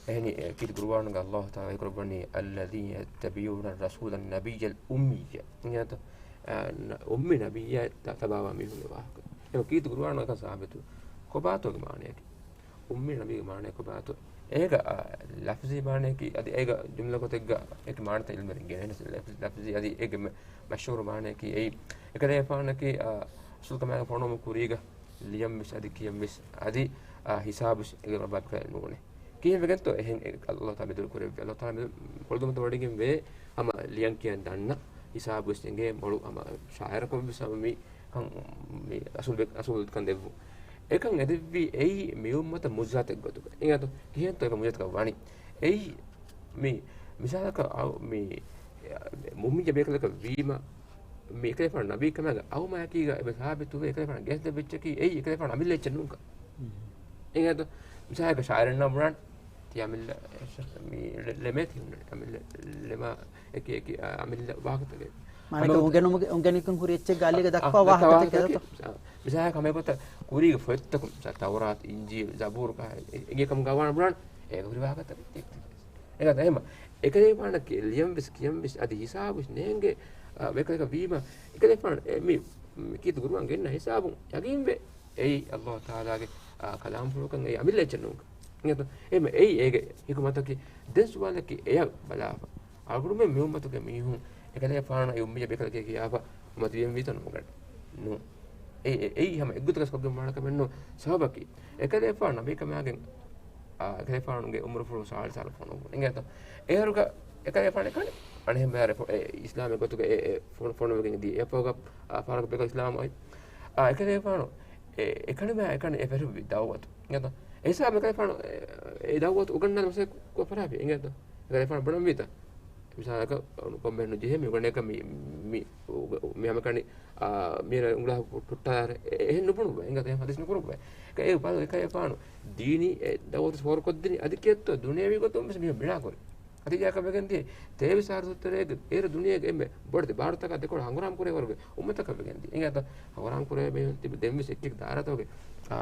އެހެނީ، އެ، ކީރިތި ޤުރުއާނުގަ ﷲ ތަޢާލާ ކުރައްވަނީ، الذين يتبعون الرسول النبي الأمي. އެހެންތޯ؟ އާ، ނަ-، އުއްމީ ނަބިއްޔާ ތަ-، ތަބާވާ މީހުންގެ ވާހަކަ. އެހެން ކީރިތި ޤުރުއާނުގަ ސާބިތު. ކޮބާތޯ އޭގެ މާނަޔަކީ؟ އުއްމީ ނަބީގެ މާނަ ކޮބާތޯ؟ އޭގެ، އާ، ލަފްޒީ މާނަޔަކީ އަދި އޭގެ ޖުމްލަ ގޮތެއްގަ އެކި މާނަތައް އިލްމުވެރިން ގެނެސް ލަފްޒީ، ލަފްޒީ އަދި އޭގެ މަ-، މަޝްހޫރު މާނަޔަކީ އެއީ އެކަލޭފާނަކީ، އާ، ރަސޫލުކަމާއެކު ފޮނުވުމުގެ ކުރީގަ ލިޔަންވެސް އަދި ކިޔަންވެސް އަދި، އާ، ހިސާބުވެސް އޭގެ ބައްޕަ ނޫނޭ. ކިހިނެއްވެގެންތޯ އެހެން އެ-، ﷲ ތަޢާލާ މިދުރު ކުރެއްވި؟ ﷲ ތަޢާލާ މިދުރު ކޮޅުދުމަތަ ވަޑިގެންވޭ ހަމަ ލިޔަން ކިޔަން ދަންނަ ހިސާބުވެސް އެނގޭ މޮޅު ހަމަ ޝާއިރަކުންވެސް ހަމަ މި ކަން މި ރަސޫލް ބެ-، ރަސޫލް ކަން ދެއްވު. އެކަން އެދެއްވީ އެއީ މި އުއްމަތަށް މުޢުޖިޒާތެއް ގޮތުގަ. އެހެންތޯ ކިހިނެއްތޯ އެބަ މުޢުޖިޒާތަކަށް ވަނީ؟ އެއީ މި މިސާލަކަށް އައު-، މި އުއްމިއްޔަ ބޭކަލަކަށް ވީމަ، މި އެކަލޭފާނު ނަބީކަމާގެ އައުމާއެކީގަ އެބަ ސާބިތުވޭ އެކަލޭފާނު ގެނެސްދެއްވިއްޔަކީ އެއީ އެކަލޭފާނު އަމިއްލަ އެއްޗެއް ނޫންކަން. އެހެންތޯ؟ މިސާލަކަށް ޝާއިރެއް ނަމަ ބުނާން ތި އަމިއްލަ މި ލެ-، ލެމޭ ތި ހުންނަނީ. އަމިއްލަ ލެމާ އެކި އެކި، އަ، އަމިއްލަ ވާހަކަތަކެއް. މާނައަކީ ހަމަ އުނގެނުމުގެ، އުނގެނިކަން ހުރި އެއްޗެއްގެ އަލީގަ އަ، ދައްކާ އަ، ވާހަކަތަކެއް ދައްކާ ދޯ؟ ވާހަކަތަކެއް. އަ، މިސާލަކަށް ހަމައެގޮތަށް ކުރީގެ ފޮތްތަކުން، މިސާލަކަށް ތައުރާތު، އިންޖީލު، ޒަބޫރު ކަހަ އެ-، އެނގޭ ކަމުގަ ވާނަ ބުނާން އޭގަ ހުރި ވާހަކަތަކެއް. އެގަ އެހެމަ އެކަލޭފާނަކީ ލިޔަންވެސް ކިޔަންވެސް އަދި ހިސާބުވެސް ނޭނގޭ، އަ، ބޭކަލަކަށް ވީމަ، އެކަލޭފާނު އެ މި މި ކީރިތި ޤުރުއާން ގެންނަ ހިސާބުން ޔަޤީންވޭ. އެއީ ﷲ ތަޢާލާގެ، އާ، ކަލާމްފުޅަކަށް އެއީ އަމިއްލަ އެއްޗެއް ނޫން. އިނގޭތޯ؟ އެހެން އެއީ އޭގެ ޙިކުމަތަކީ. ދެން ސުވާލަކީ އެޔަށް ބަލާފަ، އަޅުގަނޑުމެން މި އުއްމަތުގެ މީހުން އެކަލޭފާނަށް އެ އުއްމިއްޔަ ބޭކަލެކޭ ކިޔާފަ އުއްމަތުވެގެންވީތޯ ނުވެގެން؟ ނޫން. އެ، އެ، އެއީ ހަމަ އެއްގޮތަކަށް ކޮށްގެން ވާނެ ކަމެއް ނޫން. ސަބަބަކީ، އެކަލޭފާނު ނަބީކަމާގެން، އާ، އެކަލޭފާނުގެ އުމުރުފުޅު ސާޅީސް ސާލު ފޮނުވުނު. އިނގޭތޯ؟ އޭރުގަ އެކަލޭފާނު އެކަނި އަނެއްހެން ބައި އިސްލާމީ ގޮތުގަ އެ، އެ ފޮނު، ފޮނުވެގެން ދިޔަ އެއަށްފަހުގަ، އާ، ފާރުގަ ބޭކަލް އިސްލާމް އޮތް. އާ، އެކަލޭފާނު އެ، އެކަނިމާ އެކަނި އެ ފެށުއްވި ދަޢުވަތު. އިނގޭތޯ؟ އެ ހިސާބަށް އެކަލޭފާނު އެ، އެ ދަޢުވަތު އުގަންނާނެ މަސައްކަތް ކޮށް ފަރާތް. އިނގޭތޯ؟ އެކަލޭފާނު ބުނަންވީތަ؟ މިސާލަކަށް ކޮންމެހެން ނުޖެހޭ މި އުގަނޑަކަށް މި، މި، މި ހަމަކަނި، އާ، މީރަ އުނގުޅާ ޓުއްޓާރެ އެ، އެހެން ނުބުނުއްވަ. އެނގޭތަ؟ އެހެން ހަދީސް ނުކުރުއްވަ. އެ ބަލަ އެކަލޭފާނު ދީނީ އެ ދަޢުވަތު ފޯރުކޮށްދިނީ އަދި ކިއެއްތޯ ދުނިޔެވީ ގޮތުން ވެސް މިހެން ބިނާކުރި. ނަތީޖާއަކަށް ވެގެންދިޔަ ތޭވީސް އަހަރު ތެރޭގަ އޭރު ދުނިޔޭގެ އެންމެ ބޮޑެތި ބާރުތަކާ ދެކޮޅަށް ހަނގުރާމަ ކުރޭ ވަރުގެ އުއްމަތަކަށް ވެގެންދިޔަ. އިނގޭތަ؟ ހަނގުރާމަ ކުރޭ ބޭފުޅުން ތިބި ދެންވެސް އެކި ދާއިރާތަކުގެ، އާ،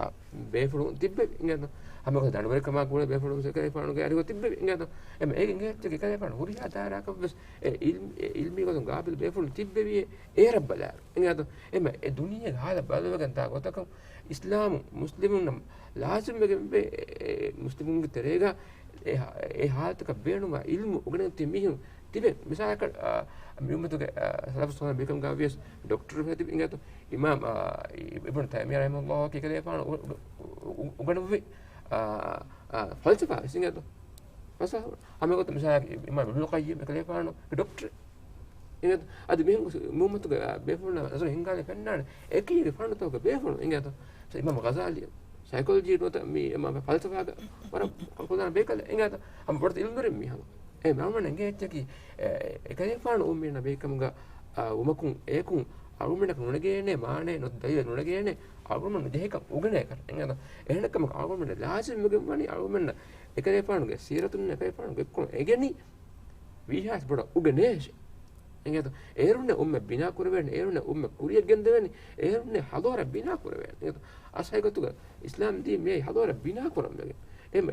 ބޭފުޅުން ތިއްބެވި. އިނގޭތަ؟ ހަމަ ދަނޑުވެރިކަމާ ގުޅޭ ބޭފުޅުން ވެސް އެކަލޭފާނުގެ އަރިހުގަ ތިއްބެވި. އިނގޭތަ؟ އެމަ އޭގެ އިނގޭތަ އެކަލޭފާނު ހުރިހާ ދާއިރާއަކަށް ވެސް އެ އިލްމް، އެ އިލްމީ ގޮތުން ގާބިލް ބޭފުޅުން ތިއްބެވިއޭ އޭރަށް ބަލާއިރު. އިނގޭތަ؟ އެމަ އެ ދުނިޔޭގެ ހާލަށް ބަދަލުވެގެން ދާ ގޮތަކަށް އިސްލާމު މުސްލިމުންނަށް ލާޒިމްވެގެންވޭ، އެ، އެ، މުސްލިމުންގެ ތެރޭގަ އެ ހާ-، އެ ހާލަތަކަށް ބޭނުންވާ އިލްމު އުގަނެގެން ތިބި މީހުން ތިބެ. މިސާލަކަށް، އާ، މި އުއްމަތުގެ، އާ، ސަލަފު ސޯލިހުން ބޭކަލުން ގާ ވިޔަސް ޑޮކްޓަރު ތިބި. އިނގޭތޯ؟ އިމާމް، އާ، އި-، އިބްނު ތައިމިއްޔާ ރަޙިމަހުﷲ ކި ކަލޭފާނު އު-، އު-، އު-، އުގަނުއްވި، އާ، އާ، ފަލްސަފާ ވެސް. އިނގޭތޯ؟ ފަލްސަފާ. ހަމަ ގޮތަށް މިސާލަކަށް އިމާމް އިބްނުލް ޤައްޔިމް ކަލޭފާނު ޑޮކްޓަރު. އިނގޭތޯ؟ އަދި މިހެން މު-، މުއްމަތުގެ، އާ، ބޭފުޅުންނާ ނަޒަރު ހިންގާލެ ފެންނާނެ އެކީގެ ފަންނުތަކުގެ ބޭފުޅުން. އިނގޭތޯ؟ އިމާމް ޣަޒާލީ، ސައިކޮލޮޖީ ނުވަތަ މި އެމާ ފަލްސަފާގެ ވަރަށް ކުލާން ބޭކަލެއް. އިނގޭތޯ؟ ހަމަ ބޮޑެތި އިލްމުވެރިން މީ ހަމަ. އެ މަންމަން އެނގޭ އެއްޗަކީ، އެ، އެކަލޭފާނު އުއްމީންނަށް ބޭކަމުގަ، އާ، ވުމަކުން އެއަކުން އަޅުގަނޑަކަށް ނުނެގޭނެ މާނައެއް ނުވަތަ ދަލީލެއް ނުނެގޭނެ އަޅުގަނޑު ނުޖެހޭކަން އުގެނޭކަށް. އެހެންކަމަކު އަޅުގަނޑު ލާޒިމްވެގެން ވަނީ އަޅުގަނޑަށް އެކަލޭފާނުގެ ސީރަތުން އެކަލޭފާނުގެ ކުރުން އެނގެނީ ވީހާވެސް ބޮޑަށް އުގެނޭށެ. އެނގޭތޯ؟ އޭރުންނެ އުއްމަތް ބިނާ ކުރެވޭނެ، އޭރުންނެ އުއްމަތް ކުރިއަށް ގެންދެވޭނެ، އޭރުންނެ ހަޟާރަތް ބިނާ ކުރެވޭނެ. އެނގޭތޯ؟ އަސްލު ގޮތުގަ އިސްލާމް ދީން މިއީ ހަޟާރަތް ބިނާ ކުރަން ވެގެން. އެހެން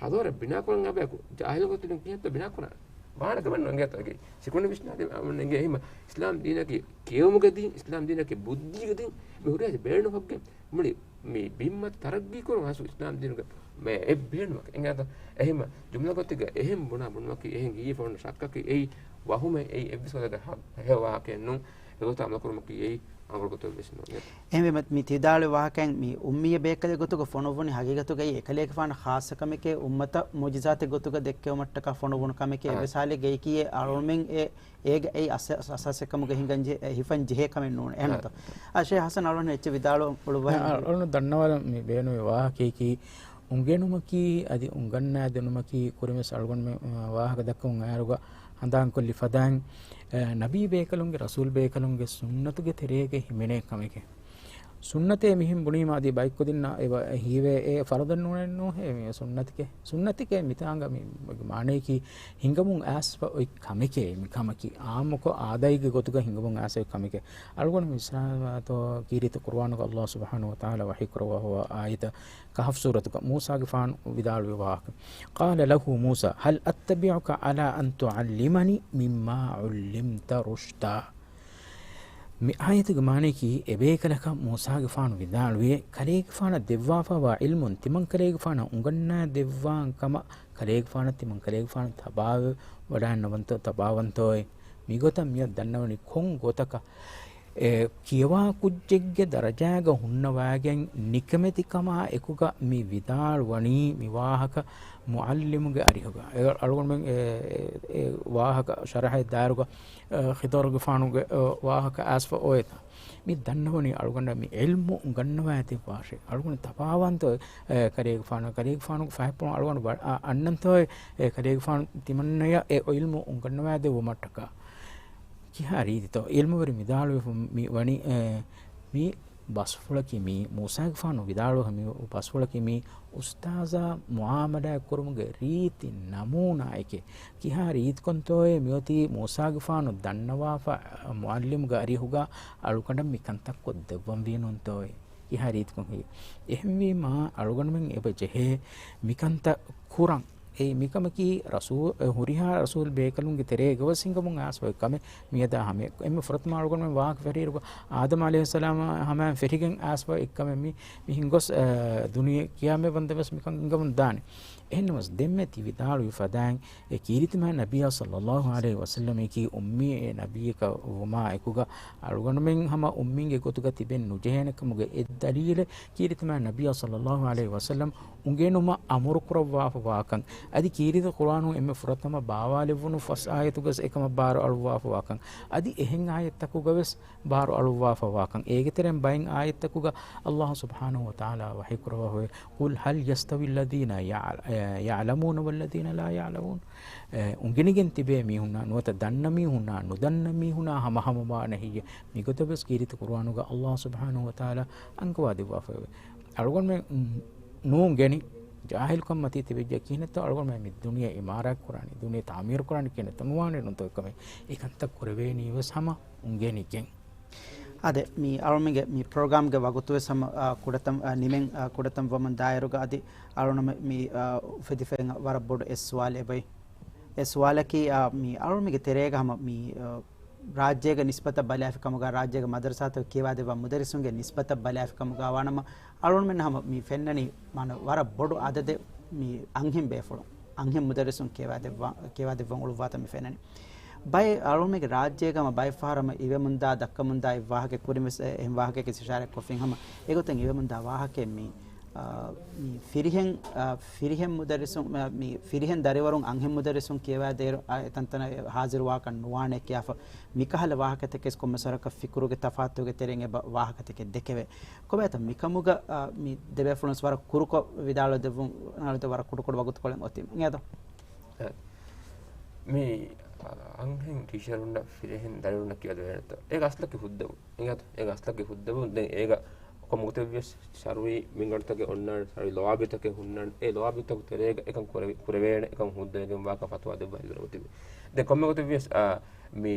ހަޟާރަތް ބިނާ ކުރަން އަބަޔަކު ޖާހިލު ގޮތުން ކިހިނެއްތޯ ބިނާ ކުރާނެ؟ ވާނެ ކަމެއް ނޫން. އެނގޭތޯ؟ އެކީ ސިކުނޑި ވިސްނާލީމަ އެނގޭ. އެހެން އިސްލާމް ދީނަކީ ކިޔެވުމުގެ ދީން، އިސްލާމް ދީނަކީ ބުއްދީގެ ދީން. މި ހުރިހާ ބޭނުން ހޮއްގެ މުޅި މި ބިންމަތި ތަރައްގީ ކުރުން ހާސް އިސްލާމް ދީނުގެ މެ އެއް ބޭނުމަކީ. އެނގޭތަ؟ އެހެން ޖުމްލަ ގޮތެއްގަ އެހެން ބުނާ ބުނުމަކީ، އެހެން ހީވޭ ފޯނު ޝައްކަކީ އެއީ ވަހުމެއް، އެއީ އެއްވެސް ވަރަކަށް ހެޔޮ ވާހަކައެއް ނޫން. އެގޮތަށް އަމަލު ކުރުމަކީ އެއީ އަނގަޅު ގޮތެއް ވެސް ނޫން. އެހެންވީމަ މި ތި ވިދާޅުވި ވާހަކައިން މި އުއްމިއްޔަ ބޭކަލެއް ގޮތުގަ ފޮނުއްވުނީ ހަގީގަތުގައި އެކަލޭގެފާނަށް ޚާއްޞަ ކަމެކޭ، އުއްމަތަށް މުޢުޖިޒާތެއް ގޮތުގަ ދެއްކެވުމަށްޓަކާ ފޮނުއްވުނު ކަމެކޭ. އާ. އެއްވެސް ހާލެއްގައި އެއީ އަޅުމެން އެ އޭގެ އެއީ އަސް-، އަސް-، އަސާސެއް ކަމުގަ ހިނގަން ޖެ-، ހިފަން ޖެހޭ ކަމެއް ނޫން. އެހެންތޯ؟ އާ، ޝޭޚް ޙަސަން އަޅުގަނޑު އެއްޗެއް ވިދާޅުވަން އުޅުއްވަ. އަޅުގަނޑު ދަންނަވާލަން މި ބޭނުމި ވާހަކައަކީ، އުނގެނުމަކީ އަދި އުނގަންނާ ދިނުމަކީ ކުރިންވެސް އަޅުގަނޑުމެން، އާ، ވާހަކަ ދައްކަމުން އައިއިރުގަ ހަނދާންކޮށްލި ފަދައިން، އާ، ނަބީ ބޭކަލުންގެ، ރަސޫލް ބޭކަލުންގެ ސުންނަތުގެ ތެރޭގަ ހިމެނޭ ކަމެކޭ. ސުންނަތޭ މިހެން ބުނީމަ އަދި ބައެއްކުދިންނަށް އެބަ ހީވޭ އެ ފަރުޟެއް ނޫނެއްނު ހޭ މި ސުންނަތެކޭ. ސުންނަތެކޭ މިތާނގަ މި މާނައަކީ ހިނގަމުން އައިސްފަ އޮތް ކަމެކޭ މި ކަމަކީ. އާއްމުކޮށް އާދައިގެ ގޮތުގަ ހިނގަމުން އައިސްފަ އޮތް ކަމެކޭ. އަޅުގަނޑު މިސާލުތޯ ކީރިތި ޤުރުއާނުގަ ﷲ ސުބްޙާނަހޫ ވަތަޢާލާ ވަޙީ ކުރައްވާފައިވާ އާޔަތަށް ކަހަފް ސޫރަތުގަ މޫސާގެފާނު ވިދާޅުވި ވާހަކަ. قَالَ لَهُ مُوسَىٰ هَلْ أَتَّبِعُكَ عَلَىٰ أَن تُعَلِّمَنِي مِمَّا عُلِّمْتَ رُشْدًا. މި އާޔަތުގެ މާނައަކީ، އެބޭކަލަކަށް މޫސާގެފާނު ވިދާޅުވިއޭ، ކަލޭގެފާނަށް ދެއްވާފައިވާ ޢިލްމުން ތިމަންކަލޭގެފާނަށް އުނގަންނާ ދެއްވާން ކަމަށް ކަލޭގެފާނަށް ތިމަންކަލޭގެފާނު ތަބާވެވަޑައިގަންނަވަންތޯ، ތަބާވަންތޯއޭ؟ މިގޮތަށް މިއަށް ދަންނަވަނީ ކޮން ގޮތަކަށް؟ އެ، ކިޔަވާ ކުއްޖެއްގެ ދަރަޖާގަ ހުންނަވައިގެން ނިކަމެތިކަމާ އެކުގަ މި ވިދާޅުވަނީ މި ވާހަކަ މުޢައްލިމުގެ އަރިހުގަ. އެ، އަޅުގަނޑުމެން އެ، އެ، އެ ވާހަކަ ޝަރަޙައެއް ދާއިރުގަ، އެ، ޚިޟަރުގެފާނުގެ، އެ، ވާހަކަ އައިސްފަ އޮވޭތަ؟ މި ދަންނަވަނީ އަޅުގަނޑަށް މި ޢިލްމު އުނގަންނަވައިދެއްވާށޭ. އަޅުގަނޑު ތަބާވަންތޯ، އެ، ކަލޭގެފާނު، ކަލޭގެފާނުގެ ފަހަތްޕުޅުން އަޅުގަނޑު ވަ-، އަ-، އަންނަންތޯއޭ، އެ، ކަލޭގެފާނު ތިމަންނަޔަށް އެ ޢިލްމު އުނގަންނަވައިދެއްވުމަށްޓަކާ. ކިހާ ރީތިތޯ؟ ޢިލްމުވެރިން ވިދާޅުވެފަ މި ވަނީ، އެ، މި ބަސްފުޅަކީ މީ، މޫސާގެފާނު ވިދާޅުވި މި ބަސްފުޅަކީ މީ، އުސްތާޛާ މުޢާމަލާތް ކުރުމުގެ ރީތި ނަމޫނާއެކޭ. ކިހާ ރީތިކޮންތޯއޭ މިއޮތީ މޫސާގެފާނު ދަންނަވާފަ މުޢައްލިމުގެ އަރިހުގަ އަޅުގަނޑަށް މި ކަންތައް ކޮށްދެއްވަންވީނޫންތޯއޭ؟ ކިހާ ރީތިކޮން ހެއްޔޭ؟ އެހެންވީމާ، އަޅުގަނޑުމެން އެބަ ޖެހޭ މިކަންތައް ކުރަން. އެއީ މިކަމަކީ ރަސޫ-، އެ، ހުރިހާ ރަސޫލް ބޭކަލުންގެ ތެރޭގަވެސް ހިނގަމުން އައިސްފަ އޮތް ކަމެއް. މިއަދާ ހަމަ އެއް-، އެންމެ ފުރަތަމަ އަޅުގަނޑުމެން ވާހަކަ ފެށިއިރު އާދަމް ޢަލައިހިއްސަލާމް ހަމައިން ފެށިގެން އައިސްފަ އޮތް ކަމެއް މި، މި ހިނގޮސް، އަ، ދުނިޔެ ޤިޔާމަތް ވަންދެން ވެސް މިކަން ހިނގަމުން ދާނެ. އެހެންނަމަވެސް ދެންމެ ތި ވިދާޅުވި ފަދައިން އެ ކީރިތި މާތް ނަބިއްޔާ ޞައްލައްލާހު ޢަލައިހި ވަސައްލަމަކީ އުއްމީ އެއް ނަބިއްޔަކަށް ވުމާ އެކުގަ އަޅުގަނޑުމެން ހަމަ އުއްމީންގެ ގޮތުގަ ތިބެން ނުޖެހޭނެ ކަމުގެ އެއް ދަލީލެއް ކީރިތި މާތް ނަބިއްޔާ ޞައްލައްލާހު ޢަލައިހި ވަސައްލަމް އުނގެނުމަށް އަމުރު ކުރައްވާފަ ވާކަން. އަދި ކީރިތި ޤުރުއާނު އެންމެ ފުރަތަމަ ބާވާލެއްވުނު ފަސް އާޔަތުގަސް އެކަމަށް ބާރު އަޅުއްވާފަ ވާކަން. އަދި އެހެން އާޔަތްތަކުގަވެސް ބާރު އަޅުއްވާފަ ވާކަން. އޭގެ ތެރެއިން ބައެއް އާޔަތްތަކުގަ އައްލާހު ސުބްޙާނަހު ވަތަޢާލާ ވަޙީ ކުރައްވާފައި، "قل هل يستوي الذين يعل-، يعلمون والذين لا يعلمون." އެ، އުނގެނިގެން ތިބޭ މީހުންނާ ނުވަތަ ދަންނަ މީހުންނާ ނުދަންނަ މީހުނާ ހަމަހަމަވާނެ ހެއްޔޭ؟ މިގޮތަށް ވެސް ކީރިތި ޤުރުއާނުގަ އައްލާހު ސުބްޙާނަހު ވަތަޢާލާ އަންގަވާދެއްވާފައެވެ. އަޅުގަނޑުމެން ނޫންގެނި ޖާހިލުކަން މަތީ ތިބެއްޖެ ކިހިނެއްތޯ އަޅުގަނޑުމެން މި ދުނިޔެ އިމާރާތް ކުރާނީ، ދުނިޔެ ތަޢުމީރު ކުރާނީ ކިހިނެއްތޯ ނުވާނެ ނުތޯ އެކަމެއް. އެކަންތައް ކުރެވޭނީ ވެސް ހަމަ އުނގެނިގެން. އާދެ، މި އަޅުމެންގެ މި ޕްރޮގްރާމްގެ ވަގުތު ވެސް ހަމަ، އާ، ކުޑަތަން، އާ، ނިމެން، އާ، ކުޑަތަން ވަމުން ދާއިރުގަ އަދި އަޅުނަމެ މި، އާ، އުފެދިފައި ވަރަށް ބޮޑު އެއް ސުވާލެއް އެބައި. އެ ސުވާލަކީ، އާ، މި އަޅުމެންގެ ތެރޭގަ ހަމަ މި، އާ، ރާއްޖޭގެ ނިސްބަތަށް ބަލާފި ކަމުގަ، ރާއްޖޭގެ މަދަރުސާތަކު ކިޔަވާދެއްވާ މުދައްރިސުންގެ ނިސްބަތަށް ބަލާފި ކަމުގަ ވާނަމަ، އަޅުގަނޑުމެން ހަމަ މި ފެންނަނީ، މާނަ، ވަރަށް ބޮޑު އަދަދެއް މި އަންހެން ބޭފުޅުން، އަންހެން މުދައްރިސުން ކިޔަވާދެއްވާ، ކިޔަވާދެއްވަން އުޅުއްވާތަން މި ފެންނަނީ. ބައެއް އަޅުމެންގެ ރާއްޖޭގަ ހަމަ ބައެއް ފަހަރު ހަމަ އިވެމުންދާ ދައްކަމުންދާ އެއް ވާހަކަ ކުރިން ވެސް އެ-، އެހެން ވާހަކައެއް ވެސް އިޝާރާތް ކޮށްފިން ހަމަ އެގޮތަށް އިވެމުންދާ ވާހަކައެއް މި، އާ، މި ފިރިހެން، އާ، ފިރިހެން މުދައްރިސުން، މި ފިރިހެން ދަރިވަރުން އަންހެން މުދައްރިސުން ކިޔަވާދޭއިރު، އާ، އެތަންތަނަށް ހާޒިރުވާކަށް ނުވާނެ ކިޔާފަ މިކަހަލަ ވާހަކަތަކެސް ކޮންމެސް ވަރަކަށް ފިކުރުގެ ތަފާތުގެ ތެރެއިން އެބަ ވާހަކަތަކެއް ދެކެވޭ. ކޮބާތަ މިކަމުގަ، އާ، މި ދެބޭފުޅުން ވަރަށް ކުރުކޮށް ވިދާޅުވެދެއްވުން، ވަރަށް ކުޑަކޮށް ވަގުތުކޮޅެއް އޮތީ އިނގޭތަ؟ އެ، މި، އާ، އަންހެން ޓީޗަރުންނަށް ފިރިހެން ދަރިވަރުންނަށް ކިޔަވާދެވޭނެތަ؟ އޭގެ އަސްލަކީ ހުއްދަވުން. އިނގޭތަ؟ އޭގެ އަސްލަކީ ހުއްދަވުން. ދެން އޭގަ ކޮންމެ ގޮތެއްވިޔަސް ޝަރުޢީ މިންގަނޑުތަކެއް އޮންނާނެ، ޝަރުޢީ ލަވާބިތަކެއް ހުންނާނެ. އެ ލަވާބިތަކު ތެރޭގަ އެކަން ކުރެވި-، ކުރެވޭނެ، އެކަން ހުއްދަވެގެން ވާކަން ފަތުވާ ދެއްވާ ހިލަރަ އޮތީ. ދެން ކޮންމެ ގޮތެއްވިޔަސް، އާ، މި،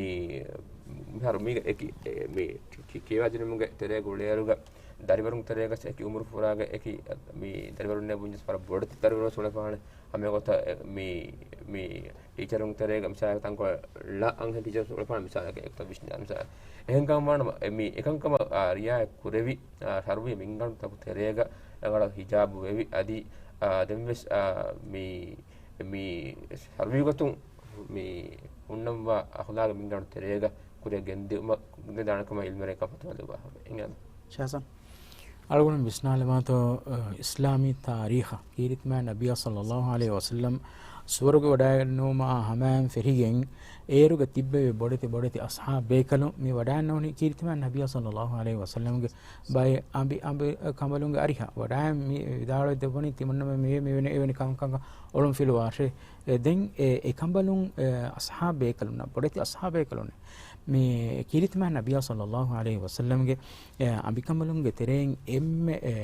މިހާރު މީގަ އެކި، އެ، މި ކި-، ކި-، ކިޔަވާދިނުމުގެ ތެރޭގަ އުޅޭއިރުގަ ދަރިވަރުން ތެރޭގަސް އެކި އުމުރު ފުރާގެ އެކި މި ދަރިވަރުންނޭ ބުންޏަސް ވަރަށް ބޮޑެތި ދަރިވަރުން އުޅެފާނެ. ހަމަ އެގޮތަށް އެ، މި، މި ޓީޗަރުން ތެރޭގަ މިސާލަކަށް ތަންކޮޅެއް އަންހެން ޓީޗަރުން އުޅެފާނެ މިސާލަކަށް އެކަން ވިސްނާ މިސާލަކަށް. އެހެންކަމަށް ވާނަމަ އެ، މި އެކަންކަމަށް، އާ، ރިއާޔަތް ކުރެވި، އާ، ޝަރުޢީ މިންގަނޑުތަކު ތެރޭގަ ރަނގަޅަށް ހިޖާބު ވެވި އަދި، އާ، ދެންވެސް، އާ، މި، މި ޝަރުޢީ ގޮތުން މި ހުންނަންވާ އަޚްލާގީ މިންގަނޑު ތެރޭގަ ކުރިއަށް ގެންދިއުމަށް ގެންދާނެ ކަމަށް ޢިލްމުވެރިން އެކަން ފަތުވާ ދެއްވާފަ. އިނގޭތަ؟ ޝާޒާން. އަޅުގަނޑު ވިސްނާލަމާތޯ، އަ، އިސްލާމީ ތާރީޚަށް ކީރިތި މާތް ނަބިއްޔާ ޞައްލައްލާހު ޢަލައިހި ވަސައްލަމް ސުވަރުގެ ވަޑައިގަންނަވުމާ ހަމައިން ފެށިގެން އޭރުގަ ތިއްބެވި ބޮޑެތި ބޮޑެތި އަޞްޙާބު ބޭކަލުން މި ވަޑައިގަންނަވަނީ ކީރިތި މާތް ނަބިއްޔާ ޞައްލައްލާހު ޢަލައިހި ވަސައްލަމްގެ ބައެއް އަނބި، އަނބި ކަނބަލުންގެ އަރިހަށް ވަޑައި މި ވިދާޅުވެ ދެއްވަނީ ތިމަންނަމެ މިވެ-، މިވެނި އެވެނި ކަންކަން އޮޅުން ފިލުވާށޭ. އެ، ދެން އެ، އެ ކަނބަލުން، އެ، އަޞްޙާބު ބޭކަލުންނަށް، ބޮޑެތި އަޞްޙާބު ބޭކަލުން މި ކީރިތި މާތް ނަބިއްޔާ ޞައްލައްލާހު ޢަލައިހި ވަސައްލަމްގެ، އެ، އަނބިކަނބަލުންގެ ތެރެއިން އެންމެ، އެ،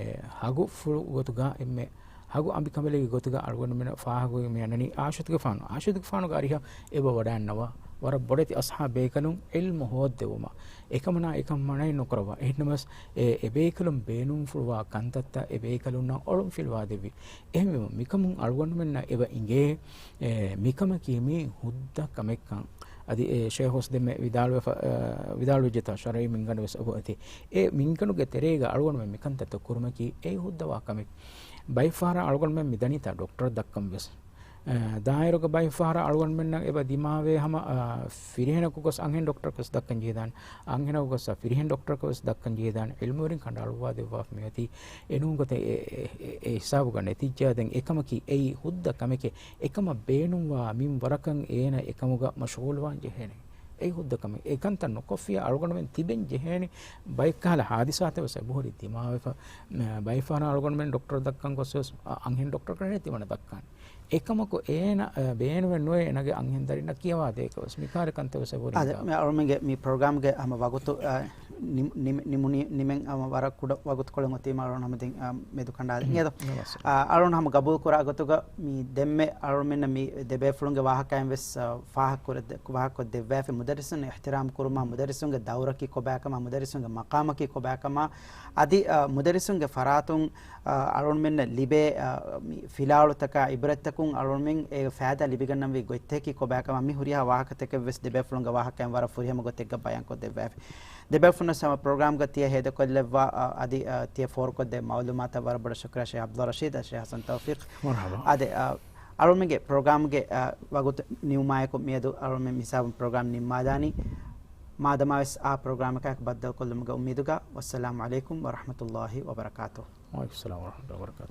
ހަގު ފުޅު ގޮތުގަ، އެންމެ ހަގު އަނބިކަނބަލެއްގެ ގޮތުގަ އަޅުގަނޑުމެންނަށް ފާހަގަވެގެން މި އަންނަނީ އާއިޝަތުގެފާނު، އާއިޝަތުގެފާނުގެ އަރިހަށް އެބަ ވަޑައިގަންނަވާ ވަރަށް ބޮޑެތި އަޞްޙާބު ބޭކަލުން ޢިލްމު ހޯއްދެވުމަށް. އެކަމަނާ އެކަން މަނައެއް ނުކުރައްވާ. އެހެންނަމަވެސް އެ، އެ ބޭކަލުން ބޭނުންފުޅުވާ ކަންތައްތައް އެ ބޭކަލުންނަށް އޮޅުން ފިލުވާދެއްވި. އެހެންވީމަ، މިކަމުން އަޅުގަނޑުމެންނަށް އެބަ އިނގޭ، އެ، މިކަމަކީ މީ ހުއްދަ ކަމެއްކަން. އަދި އެ ޝޭޚު ދެންމެ ވިދާޅުވެފަ-، އެ، ވިދާޅުވެއްޖެތާ ޝަރުޢީ މިންގަނޑު ވެސް އެބަ އޮތީ. އެ މިންގަނޑުގެ ތެރޭގަ އަޅުގަނޑުމެން މިކަންތައްތައް ކުރުމަކީ އެއީ ހުއްދަވާ ކަމެއް. ބައެއް ފަހަރަށް އަޅުގަނޑުމެން މި ދަނީތާ ޑޮކްޓަރަށް ދައްކަން ވެސް. އެ، ދާއިރުގަ ބައެއް ފަހަރަށް އަޅުގަނޑުމެންނަށް އެބަ ދިމާވޭ ހަމަ، އަ، ފިރިހެނަކު ގޮސް އަންހެން ޑޮކްޓަރަކަށް ވެސް ދައްކަން ޖެހިދާނެ. އަންހެނަކު ގޮސް ފިރިހެން ޑޮކްޓަރަކަށް ވެސް ދައްކަން ޖެހިދާނެ. ޢިލްމުވެރިން ކަނޑައަޅުއްވާދެއްވާފަ މިއޮތީ އެނޫން ގޮތެއް އެ، އެ، އެ، އެ ހިސާބުގަ ނެތިއްޖާ ދެން އެކަމަކީ އެއީ ހުއްދަ ކަމެކޭ. އެކަމަށް ބޭނުންވާ މިންވަރަކަށް އޭނަ އެކަމުގަ މަޝްޣޫލުވާން ޖެހޭނެ. އެއީ ހުއްދަ ކަމެއް. އެކަންތައް ނުކޮށްފިއްޔާ އަޅުގަނޑުމެން ތިބެން ޖެހޭނެ. ބައެއްކަހަލަ ހާދިސާތައް ވެސް އެބަހުރި ދިމާވެފަ. މަ-، ބައެއް ފަހަރަށް އަޅުގަނޑުމެން ޑޮކްޓަރަށް ދައްކަން ގޮސް ވެސް އަ-، އަންހެން ޑޮކްޓަރަކަށް ނެތިވަނަ ދައްކާނެ. އެކަމަކު އޭނަ، އަ، ބޭނުމެއް ނުވޭ އޭނަގެ އަންހެން ދަރިންނަށް ކިޔަވާ ދޭކަށް ވެސް. މިކާރި ކަންތައް ވެސް އެބަހުރި އާދެ، ހިނގާ. މި އަޅުމެންގެ މި ޕްރޮގްރާމްގެ ހަމަ ވަގުތު، އަ، ނިމް-، ނިމެ-، ނިމުނީ، ނިމެން އަ، ވަރަށް ކުޑަ ވަގުތުކޮޅެއް އޮތީމަ އަޅުން ހަމަ ދެން، އަ، މެދު ކަނޑާލި. އިނގޭތޯ؟ އަ، އަޅުން ހަމަ ގަބޫލު ކުރާ ގޮތުގަ މި ދެންމެ އަޅުމެންނަށް މި ދެބޭފުޅުންގެ ވާހަކައިން ވެސް، އަ، ފާހަގަކުރެއް-، ފާހަގަކޮށް ދެއްވާފި. މުދައްރިސުން އިޙްތިރާމް ކުރުމާ، މުދައްރިސުންގެ ދައުރަކީ ކޮބާކަމާ، މުދައްރިސުންގެ މަޤާމަކީ ކޮބާކަމާ، އަދި، އަ، މުދައްރިސުންގެ ފަރާތުން، އަ، އަޅުމެންނަށް ލިބޭ، އަ، މި ފިލާވަޅުތަކާ އިބްރަތްތަކުން އަޅުމެން އެ ފައިދާ ލިބިގަންނަންވީ ގޮތްތަކީ ކޮބާކަމާ، މި ހުރިހާ ވާހަކަތަކެއް ވެސް ދެބޭފުޅުންގެ ވާހަކައިން ވަރަށް ފުރިހަމަ ގޮތެއްގަ ބަޔާންކޮށް ދެއްވާފި. ދެބޭފުޅުންނަށް ހަމަ ޕްރޮގްރާމްގަ ތިޔަ ހޭދަކޮށްލެއްވާ، އަ، އަދި، އަ، ތިޔަ ފޯރުކޮށްދޭ މައުލޫމާތަށް ވަރަށް ބޮޑަށް ޝުކުރިއްޔާ ޝޭޚް އަބްދުﷲ ރަޝީދަށް، ޝޭޚް ޙަސަން ތައުފީޤް. މަރްޙަބާ. އާދެ، އަ، އަޅުމެންގެ ޕްރޮގްރާމްގެ، އަ، ވަގުތު ނިމުމާއެކު މިއަދު އަޅުމެން މިހިސާބުން ޕްރޮގްރާމް ނިންމާލާނީ. މާދަމާވެސް އާ ޕްރޮގްރާމަކާއެކު ބައްދަލުކޮށްލުމުގެ އުއްމީދުގަ. ވައްސަލާމު ޢަލައިކުމް ވަރަޙްމަތުﷲ ވަބަރަކާތުހު. ވަޢަލައިކުމުއްސަލާމް ވަރަޙްމަތުﷲ ވަބަރަކާތުހު.